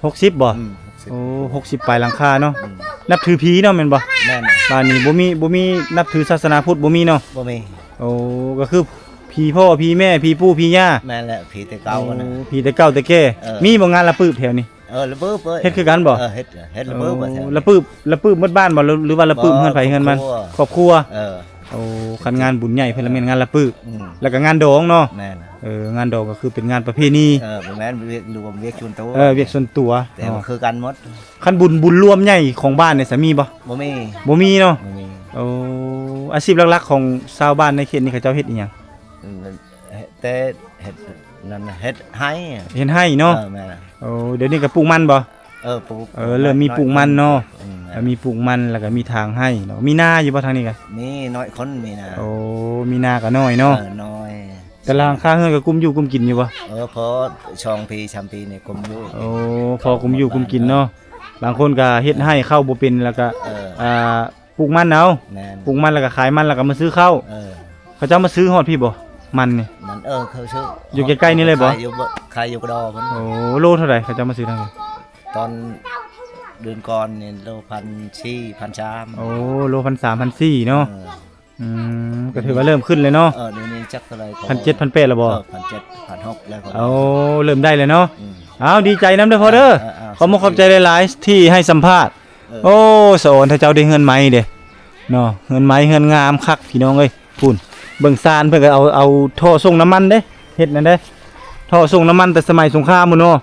ຫົກສິບບໍ່? ອືມ ຫົກສິບ ໂອ້ ຫົກສິບປາຍຫຼັງຄາເນາະ ອືມ ນັບຖືຜີເນາະແມ່ນບໍ່? ແມ່ນ ບ້ານນີ້ບໍ່ມີ ບໍ່ມີນັບຖືສາສະໜາພຸດ ບໍ່ມີເນາະ ບໍ່ມີ ໂອ້ ກໍຄືຜີພໍ່ຜີແມ່ ຜີປູ່ຜີຍ່າ ແມ່ນແຫຼະ ຜີແຕ່ເກົ່າ ໂອ້ ນະ ຜີແຕ່ເກົ່າແຕ່ແກ່ ເອີ ມີບໍ່ງານລະປືບແຖວນີ້? ເອີ ລະປືບ ເອີ ເຮັດຄືກັນບໍ່? ເອີ ເຮັດ ເຮັດລະປືບ ໂອ້ ແຖວນີ້ ລະປືບ ລະປືບໝົດບ້ານບໍ່ ຫຼື ຫຼືວ່າລະປືບເຮືອນໃຜເຮືອນມັນ? ຄອບຄົວ ຄອບຄົວ ເອີ ໂອ້ ຄັນງານບຸນໃຫຍ່ເພິ່ນລະແມ່ນງານລະປືບ ອືມ ແລ້ວກໍງານດອງເນາະ ແມ່ນ ເອີ ງານດອງກໍຄືເປັນງານປະເພນີ ເອີ ບໍ່ແມ່ນວຽກລວມ ວຽກສ່ວນຕົວ ເອີ ວຽກສ່ວນຕົວ ແຕ່ວ່າຄືກັນໝົດ ຄັນບຸນ ບຸນລວມໃຫຍ່ຂອງບ້ານນີ້ຊະມີບໍ່? ບໍ່ມີ ບໍ່ມີເນາະ ບໍ່ມີ ໂອ້ ອາຊີບຫຼັກໆຂອງຊາວບ້ານໃນເຂດນີ້ເຂົາເຈົ້າເຮັດອີ່ຫຍັງ? ອືມ ແຕ່ເຮັດນັ້ນ ເຮັດໄຮ່ ເຮັດໄຮ່ເນາະ ເອີ ແມ່ນ ໂອ້ ດຽວນີ້ກໍປູກມັນບໍ່? ເອີ ປູກ ເອີ ເລີ່ມມີປູກມັນເນາະ ອືມ ເອີ ມີປູກມັນ ແລ້ວກໍມີຖາງໄຮ່ເນາະ ມີນາຢູ່ບໍ່ທາງນີ້ກະ? ມີ ນ້ອຍຄົນມີນາ ໂອ້ ມີນາກໍນ້ອຍເນາະ ເອີ ນ້ອຍ ຕາລາງຄາເຮືອນກໍກຸ້ມຢູ່ກຸ້ມກິນຢູ່ບໍ່? ເອີ ພໍສອງປີ ສາມປີນີ້ກຸ້ມຢູ່ ໂອ້ ພໍກຸ້ມຢູ່ກຸ້ມກິນເນາະ ເອີ ບາງຄົນກໍເຮັດໄຮ່ເຂົ້າບໍ່ເປັນ ແລ້ວກໍ ເອີ ອ່າ ປູກມັນເອົາ ແມ່ນ ປູກມັນແລ້ວກໍຂາຍມັນ ແລ້ວກໍມາຊື້ເຂົ້າ ເອີ ເຂົາເຈົ້າມາຊື້ຮອດພີ້ບໍ່? ມັນນີ້ ມັນ ເອີ ເຂົາຊື້ ຢູ່ໃກ້ໆນີ້ເລີຍບໍ່? ຂາຍຢູ່ ຂາຍຢູ່ກະດໍພຸ້ນ ໂອ້ ໂລເທົ່າໃດເຂົາເຈົ້າມາຊື້ທາງນີ້? ຕອນເດືອນກ່ອນນີ້ໂລພັນສີ່ ພັນສາມ ໂອ້ ໂລພັນສາມ ພັນສີ່ເນາະ ເອີ ອືມ ກໍຖືວ່າເລີ່ມຂຶ້ນແລ້ວເນາະ ເອີ ດຽວນີ້ຈັກເທົ່າໃດ ພັນເຈັດ ພັນແປດແລ້ວບໍ່? ເອີ ພັນເຈັດ ພັນຫົກແລ້ວ ໂອ້ ເລີ່ມໄດ້ແລ້ວເນາະ ອືມ ເອົາ ດີໃຈນຳເດີພໍ່ເດີ ເອີ ເອີ ຂອບມຸກຂອບໃຈຫຼາຍໆ ທີ່ໃຫ້ສຳພາດ ເອີ ໂອ້ ສະອອນ ຖ້າເຈົ້າໄດ້ເຮືອນໃໝ່ເດ້ເນາະ ເຮືອນໃໝ່ເຮືອນງາມຄັກພີ່ນ້ອງເອີຍ ພຸ້ນ ເບິ່ງຊານເພິ່ນກໍເອົາ ເອົາທໍ່ສົ່ງນ້ຳມັນເດ້ ເຮັດນັ້ນເດ້ ທໍ່ສົ່ງນ້ຳມັນແຕ່ສະໄໝສົງຄາມພຸ້ນເນາະ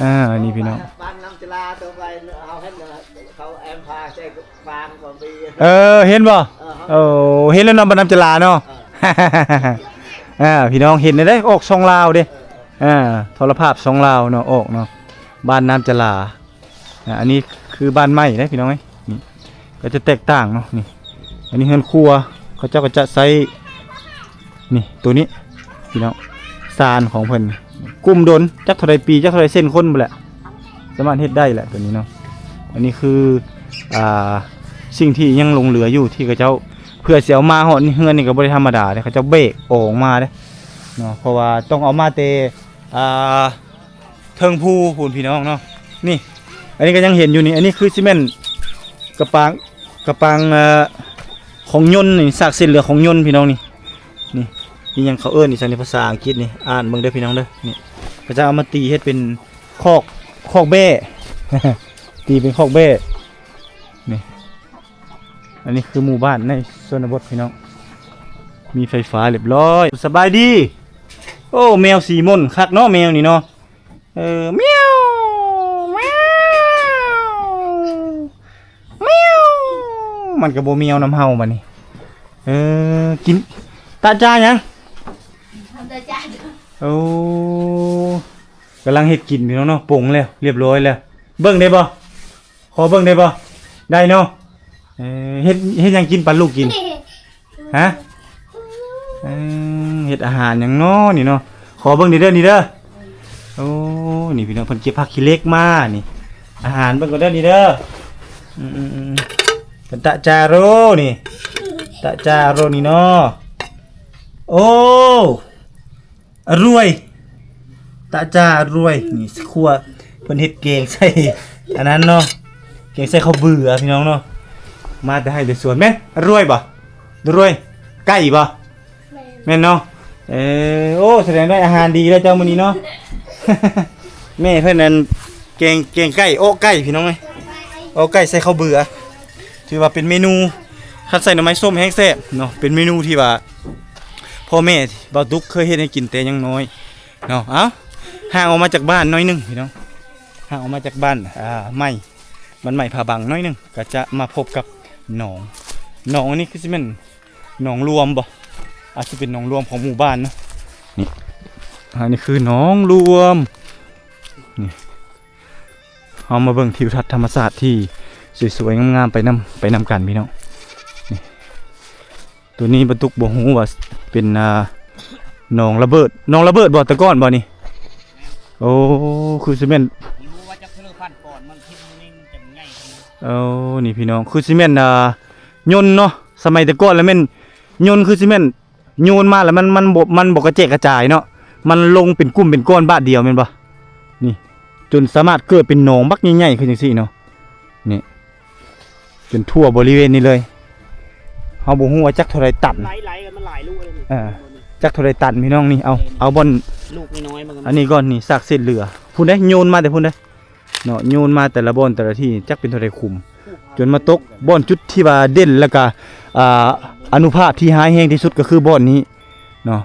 ອ່າ ນີ້ພີ່ນ້ອງ ບ້ານນ້ຳຈະລາຕົວໄປ ເຮົາເຮັດ ເຂົາແອມພາໃສ່ຟາງຂອງປີ ເອີ ເຫັນບໍ່? ເອີ ເຫັນແລ້ວເນາະ ບ້ານນ້ຳຈະລາເນາະ ເອີ ອ່າ ພີ່ນ້ອງເຫັນໄດ້ ອອກຊ່ອງລາວເດ້ ເອີ ອ່າ ໂທລະພາບຊ່ອງລາວເນາະ ອອກເນາະ ບ້ານນ້ຳຈະລາ ອ່າ ອັນນີ້ຄືບ້ານໃໝ່ເດ້ພີ່ນ້ອງເອີຍ ນີ້ກໍຈະແຕກຕ່າງເນາະ ນີ້ ອັນນີ້ເຮືອນຄົວ ເຂົາເຈົ້າກໍຈະໃຊ້ ນີ້ ໂຕນີ້ພີ່ນ້ອງ ຊານຂອງເພິ່ນ ກຸ້ມດົນ ຈັກເທົ່າໃດປີ ຈັກເທົ່າໃດເຊັ່ນຄົນພຸ້ນແຫຼະ ສາມາດເຮັດໄດ້ແຫຼະໂຕນີ້ເນາະ ອັນນີ້ຄື ອ່າ ສິ່ງທີ່ຍັງຫຼົງເຫຼືອຢູ່ ທີ່ເຂົາເຈົ້າ ເພື່ອຊິເອົາມາຮອດເຮືອນນີ້ກໍບໍ່ໄດ້ທຳມະດາເດ້ ເຂົາເຈົ້າແບກອອກມາເດ້ເນາະ ເພາະວ່າຕ້ອງເອົາມາແຕ່ ອ່າ ເທິງພູພຸ້ນພີ່ນ້ອງເນາະ ນີ້ ອັນນີ້ກໍຍັງເຫັນຢູ່ນີ້ ອັນນີ້ຄືຊິແມ່ນກະປາງ ກະປາງ ເອີ ຂອງຍົນນີ້ ຊາກເສດເຫຼືອຂອງຍົນພີ່ນ້ອງນີ້ ນີ້ ອີ່ຫຍັງເຂົາເອີ້ນອີ່ຫຍັງໃນພາສາອັງກິດນີ້ ອ່ານເບິ່ງເດີພີ່ນ້ອງເດີ ນີ້ ເຂົາຈະເອົາມາຕີເຮັດເປັນຄອກ ຄອກແບ້ ຕີເປັນຄອກແບ້ ນີ້ ອັນນີ້ຄືໝູ່ບ້ານໃນຊົນນະບົດພີ່ນ້ອງ ມີໄຟຟ້າຮຽບຮ້ອຍ ສະບາຍດີ ໂອ້ ແມວສີມົນ ຄັກເນາະ ແມວນີ້ເນາະ ເອີ ແມວ ແມວ ແມວ ມັນກໍບໍ່ແມວນຳເຮົາບັດນີ້ ເອີ ກິນ ຕະຈາຫຍັງ? ໂອ້ ກຳລັງເຮັດກິນພີ່ນ້ອງເນາະ ປົງແລ້ວ ຮຽບຮ້ອຍແລ້ວ ເບິ່ງໄດ້ບໍ່? ຂໍເບິ່ງໄດ້ບໍ່? ໄດ້ເນາະ ເອີ ເຮັດ ເຮັດຫຍັງກິນ ປັນລູກກິນ? ຮະ ເອີ ເຮັດອາຫານຫຍັງເນາະນີ້ເນາະ ຂໍເບິ່ງນີ້ເດີ ນີ້ເດີ ໂອ້ ນີ້ພີ່ນ້ອງ ເພິ່ນເກັບຜັກຂີ້ເຫຼັກມານີ້ ອາຫານເບິ່ງກ່ອນເດີ ນີ້ເດີ ອືມໆໆ ເປັນຕະຈາໂຣນີ້ ຕະຈາໂຣນີ້ເນາະ ໂອ້ ອະລວຍ ຕະຈາອະລວຍ ນີ້ຄົວ ເພິ່ນເຮັດແກງໃສ່ອັນນັ້ນເນາະ ແກງໃສ່ເຂົ້າເບືອພີ່ນ້ອງເນາະ ມາແຕ່ໄຮ່ແຕ່ສວນ ແມ່ນອະລວຍບໍ່? ອະລວຍ ໄກ່ບໍ່? ແມ່ນ ແມ່ນເນາະ. ເອີ ໂອ້ ສະແດງໄດ້ອາຫານດີແລ້ວເຈົ້າມື້ນີ້ເນາະ. ແມ່ເພິ່ນນັ້ນແກງ ແກງໄກ່ ເອາະໄກ່ພີ່ນ້ອງເອີຍ ເອາະໄກ່ໃສ່ເຂົ້າເບືອ. ຖືວ່າເປັນເມນູ ຄັນໃສ່ໜໍ່ໄມ້ສົ້ມແຮງແຊບເນາະ. ເປັນເມນູທີ່ວ່າພໍ່ແມ່ບ່າວຕຸກເຄີຍເຮັດໃຫ້ກິນແຕ່ຍັງນ້ອຍເນາະ. ເອົ້າ ຫ່າງອອກມາຈາກບ້ານໜ້ອຍໜຶ່ງພີ່ນ້ອງ ຫ່າງອອກມາຈາກບ້ານ ອ່າ ໃໝ່ ບ້ານໃໝ່ຜາບັງໜ້ອຍໜຶ່ງ ກໍຈະມາພົບກັບໜອງ. ໜອງອັນນີ້ຄືຊິແມ່ນ ໜອງລວມບໍ່? ອາດຊິເປັນໜອງລວມຂອງໝູ່ບ້ານເນາະ. ນີ້ ອັນນີ້ຄືໜອງລວມ. ນີ້ ເຮົາມາເບິ່ງທິວທັດທຳມະຊາດທີ່ສວຍໆງາມໆ ໄປນຳ ໄປນຳກັນພີ່ນ້ອງ. ນີ້ ໂຕນີ້ບັນທຸກບໍ່ຮູ້ວ່າເປັນ ອ່າ ໜອງລະເບີດ ໜອງລະເບີດບໍ່ ແຕ່ກ່ອນບໍ່ນີ້? ໂອ້ ຄືຊິແມ່ນ ບໍ່ຮູ້ວ່າຈັກເທື່ອພັນກ່ອນ ມັນຄິດມື້ນີ້ມັນຈະໃຫຍ່ຂະໜາດ. ໂອ້ ນີ້ພີ່ນ້ອງ ຄືຊິແມ່ນ ອ່າ ຍົນເນາະ. ສະໄໝແຕ່ກ່ອນລະແມ່ນຍົນ ຄືຊິແມ່ນໂຍນມາລະມັນ ມັນບໍ່ ມັນບໍ່ກະແຈກກະຈາຍເນາະ ມັນລົງເປັນກຸ່ມເປັນກ້ອນບາດດຽວແມ່ນບໍ່? ນີ້ ຈົນສາມາດເກີດເປັນໜອງບັກໃຫຍ່ໆ ຄືຈັ່ງຊີ້ເນາະ. ນີ້ ຈົນທົ່ວບໍລິເວນນີ້ເລີຍ. ເຮົາບໍ່ຮູ້ວ່າຈັກເທົ່າໃດຕັນ ໄຫຼໆ ມັນຫຼາຍລູກເລີຍນີ້. ເອີ ຈັກເທົ່າໃດຕັນພີ່ນ້ອງ. ນີ້ ເອົາ ເອົາບ່ອນລູກນ້ອຍໆ ມັນ ອັນນີ້ກ່ອນ. ນີ້ ຊາກເສດເຫຼືອ ພຸ້ນເດ້ ໂຍນມາແຕ່ພຸ້ນເດ້ ເນາະ. ໂຍນມາແຕ່ລະບ່ອນແຕ່ລະທີ່ຈັກເປັນເທົ່າໃດຂຸມ ຈົນມາຕົກບ່ອນຈຸດທີ່ວ່າເດັ່ນ ແລ້ວກະ ອ່າ ອານຸພາບທີ່ຮ້າຍແຮງທີ່ສຸດກໍຄືບ່ອນນີ້ເນາະ.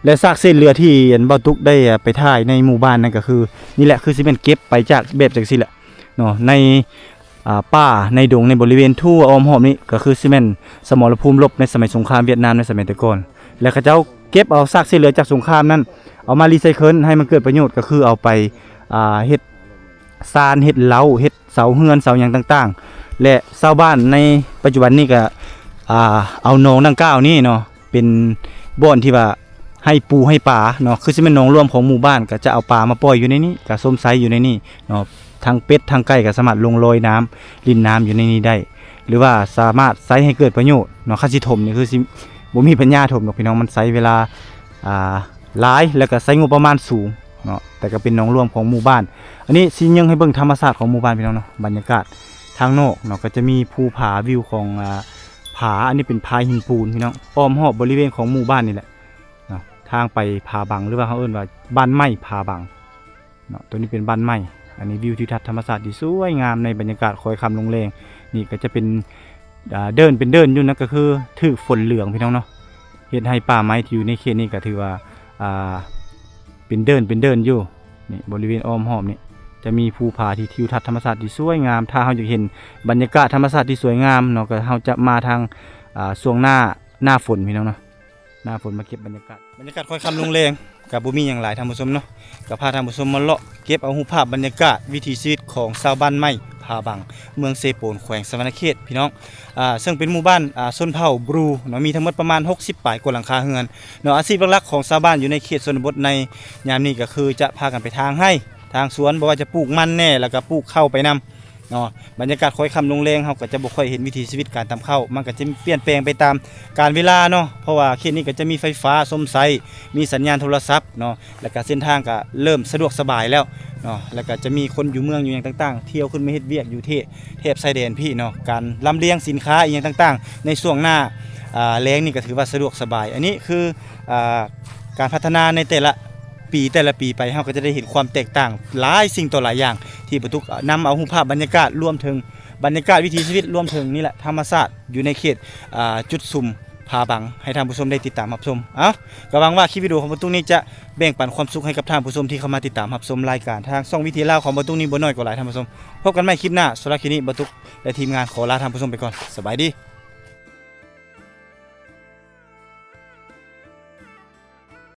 ແລະ ຊາກເສດເຫຼືອທີ່ອັນບ່າວຕຸກໄດ້ໄປຖ່າຍໃນໝູ່ບ້ານນັ້ນກໍຄື ນີ້ແຫຼະ ຄືຊິແມ່ນເກັບໄປຈາກແບບຈັ່ງຊີ້ແຫຼະເນາະ. ໃນ ອ່າ ປ່າໃນດົງໃນບໍລິເວນທົ່ວອ້ອມຮອບນີ້ ກໍຄືຊິແມ່ນສະໝໍລະພູມລົບໃນສະໄໝສົງຄາມຫວຽດນາມໃນສະໄໝແຕ່ກ່ອນ ແລະ ເຂົາເຈົ້າເກັບເອົາຊາກເສດເຫຼືອຈາກສົງຄາມນັ້ນ ເອົາມາຣີໄຊເຄິນໃຫ້ມັນເກີດປະໂຫຍດ ກໍຄືເອົາໄປ ອ່າ ເຮັດຊານ ເຮັດເລົ້າ ເຮັດເສົາເຮືອນເສົາຫຍັງຕ່າງໆ ແລະ ຊາວບ້ານໃນປັດຈຸບັນນີ້ກໍ ອ່າ ເອົາໜອງດັ່ງກ່າວນີ້ເນາະ ເປັນບ່ອນທີ່ວ່າໃຫ້ປູໃຫ້ປາເນາະ. ຄືຊິແມ່ນໜອງລວມຂອງໝູ່ບ້ານ ກໍຈະເອົາປາມາປ່ອຍຢູ່ໃນນີ້ ກໍຊົມໃຊ້ຢູ່ໃນນີ້ເນາະ. ທັງເປັດທັງໄກ່ກໍສາມາດລົງລອຍນ້ຳ ຫຼິ້ນນ້ຳຢູ່ໃນນີ້ໄດ້ ຫຼືວ່າສາມາດໃຊ້ໃຫ້ເກີດປະໂຫຍດເນາະ. ຄັນຊິຖົມນີ້ຄືຊິບໍ່ມີປັນຍາຖົມດອກພີ່ນ້ອງ ມັນໃຊ້ເວລາ ອ່າ ຫຼາຍ ແລ້ວກໍໃຊ້ງົບປະມານສູງເນາະ ແຕ່ກໍເປັນໜອງລວມຂອງໝູ່ບ້ານ. ອັນນີ້ຊິຍົງໃຫ້ເບິ່ງທຳມະຊາດຂອງໝູ່ບ້ານພີ່ນ້ອງເນາະ. ບັນຍາກາດທາງນອກເນາະ ກໍຈະມີພູຜາ ວິວຂອງ ອ່າ ຜາ ອັນນີ້ເປັນຜາຫີນປູນພີ່ນ້ອງ ອ້ອມຮອບບໍລິເວນຂອງໝູ່ບ້ານນີ້ແຫຼະເນາະ. ທາງໄປຜາບັງ ຫຼືວ່າເຮົາເອີ້ນວ່າບ້ານໃໝ່ຜາບັງ ເນາະ. ໂຕນີ້ເປັນບ້ານໃໝ່ ອັນນີ້ວິວທິວທັດທຳມະຊາດທີ່ສວຍງາມໃນບັນຍາກາດຄ້ອຍຄ່ຳລົງແລງ. ນີ້ກໍຈະເປັນ ອ່າ ເດີ່ນ ເປັນເດີ່ນຢູ່ ນັ້ນກໍຄືຖືກຝົນເຫຼືອງພີ່ນ້ອງເນາະ ເຮັດໃຫ້ປ່າໄມ້ທີ່ຢູ່ໃນເຂດນີ້ກໍຖືວ່າ ອ່າ ເປັນເດີ່ນ ເປັນເດີ່ນຢູ່. ນີ້ ບໍລິເວນອ້ອມຮອບນີ້ຈະມີພູຜາທີ່ທິວທັດທຳມະຊາດທີ່ສວຍງາມ. ຖ້າເຮົາຢາກເຫັນບັນຍາກາດທຳມະຊາດທີ່ສວຍງາມເນາະ ກໍເຮົາຈະມາທາງ ອ່າ ຊ່ວງໜ້າ ໜ້າຝົນພີ່ນ້ອງເນາະ. ໜ້າຝົນມາເກັບບັນຍາກາດ ບັນຍາກາດຄ້ອຍຄ່ຳລົງແລງ ກໍບໍ່ມີຫຍັງຫຼາຍທ່ານຜູ້ຊົມເນາະ. ກໍພາທ່ານຜູ້ຊົມມາເລາະເກັບເອົາຮູບພາບບັນຍາກາດວິຖີຊີວິດຂອງຊາວບ້ານໃໝ່ຜາບັງ ເມືອງເຊໂປນ ແຂວງສະຫວັນນະເຂດພີ່ນ້ອງ. ອ່າ ເຊິ່ງເປັນໝູ່ບ້ານ ອ່າ ຊົນເຜົ່າບຣູເນາະ ມີທັງໝົດປະມານຫົກສິບປາຍກວ່າຫຼັງຄາເຮືອນເນາະ. ອາຊີບຫຼັກໆຂອງຊາວບ້ານຢູ່ໃນເຂດຊົນນະບົດໃນຍາມນີ້ກໍຄືຈະພາກັນໄປທາງໄຮ່ທາງສວນ ບໍ່ວ່າຈະປູກມັນແດ່ ແລ້ວກໍປູກເຂົ້າໄປນຳ ເນາະ. ບັນຍາກາດຄ້ອຍຄ່ຳລົງແລງ ເຮົາກໍຈະບໍ່ຄ່ອຍເຫັນວິຖີຊີວິດການຕຳເຂົ້າ ມັນກໍຈະປ່ຽນແປງໄປຕາມການເວລາເນາະ ເພາະວ່າເຂດນີ້ກໍຈະມີໄຟຟ້າຊົມໃຊ້ ມີສັນຍານໂທລະສັບເນາະ ແລ້ວກໍເສັ້ນທາງກໍເລີ່ມສະດວກສະບາຍແລ້ວເນາະ ແລ້ວກໍຈະມີຄົນຢູ່ເມືອງຢູ່ຫຍັງຕ່າງໆ ທ່ຽວຂຶ້ນມາເຮັດວຽກຢູ່ເທ ແຖບຊາຍແດນພີ້ເນາະ. ການລຳລຽງສິນຄ້າອີ່ຫຍັງຕ່າງໆ ໃນຊ່ວງໜ້າ ອ່າ ແລ້ງນີ້ກໍຖືວ່າສະດວກສະບາຍ. ອັນນີ້ຄື ອ່າ ການພັດທະນາໃນແຕ່ລະ ປີແຕ່ລະປີໄປ ເຮົາກໍຈະໄດ້ເຫັນຄວາມແຕກຕ່າງຫຼາຍສິ່ງຕໍ່ຫຼາຍຢ່າງ ທີ່ບ່າວຕຸກນຳເອົາຮູບພາບບັນຍາກາດ ລວມເຖິງບັນຍາກາດວິຖີຊີວິດ ລວມເຖິງນີ້ແຫຼະ ທຳມະຊາດຢູ່ໃນເຂດ ອ່າ ຈຸດຊຸມຜາບັງ ໃຫ້ທ່ານຜູ້ຊົມໄດ້ຕິດຕາມຮັບຊົມ. ເອົ້າ ກໍຫວັງວ່າຄລິບວິດີໂອຂອງບ່າວຕຸກນີ້ຈະແບ່ງປັນຄວາມສຸກໃຫ້ກັບທ່ານຜູ້ຊົມທີ່ເຂົ້າມາຕິດຕາມຮັບຊົມລາຍການທາງຊ່ອງວິຖີລາວຂອງບ່າວຕຸກນີ້ບໍ່ໜ້ອຍກໍຫຼາຍ ທ່ານຜູ້ຊົມ. ພົບກັນໃໝ່ຄລິບໜ້າ ສຳລັບຄລິບນີ້ ບ່າວຕຸກ ແລະ ທີມງານຂໍລາທ່ານຜູ້ຊົມໄປກ່ອນ. ສະບາຍດີ.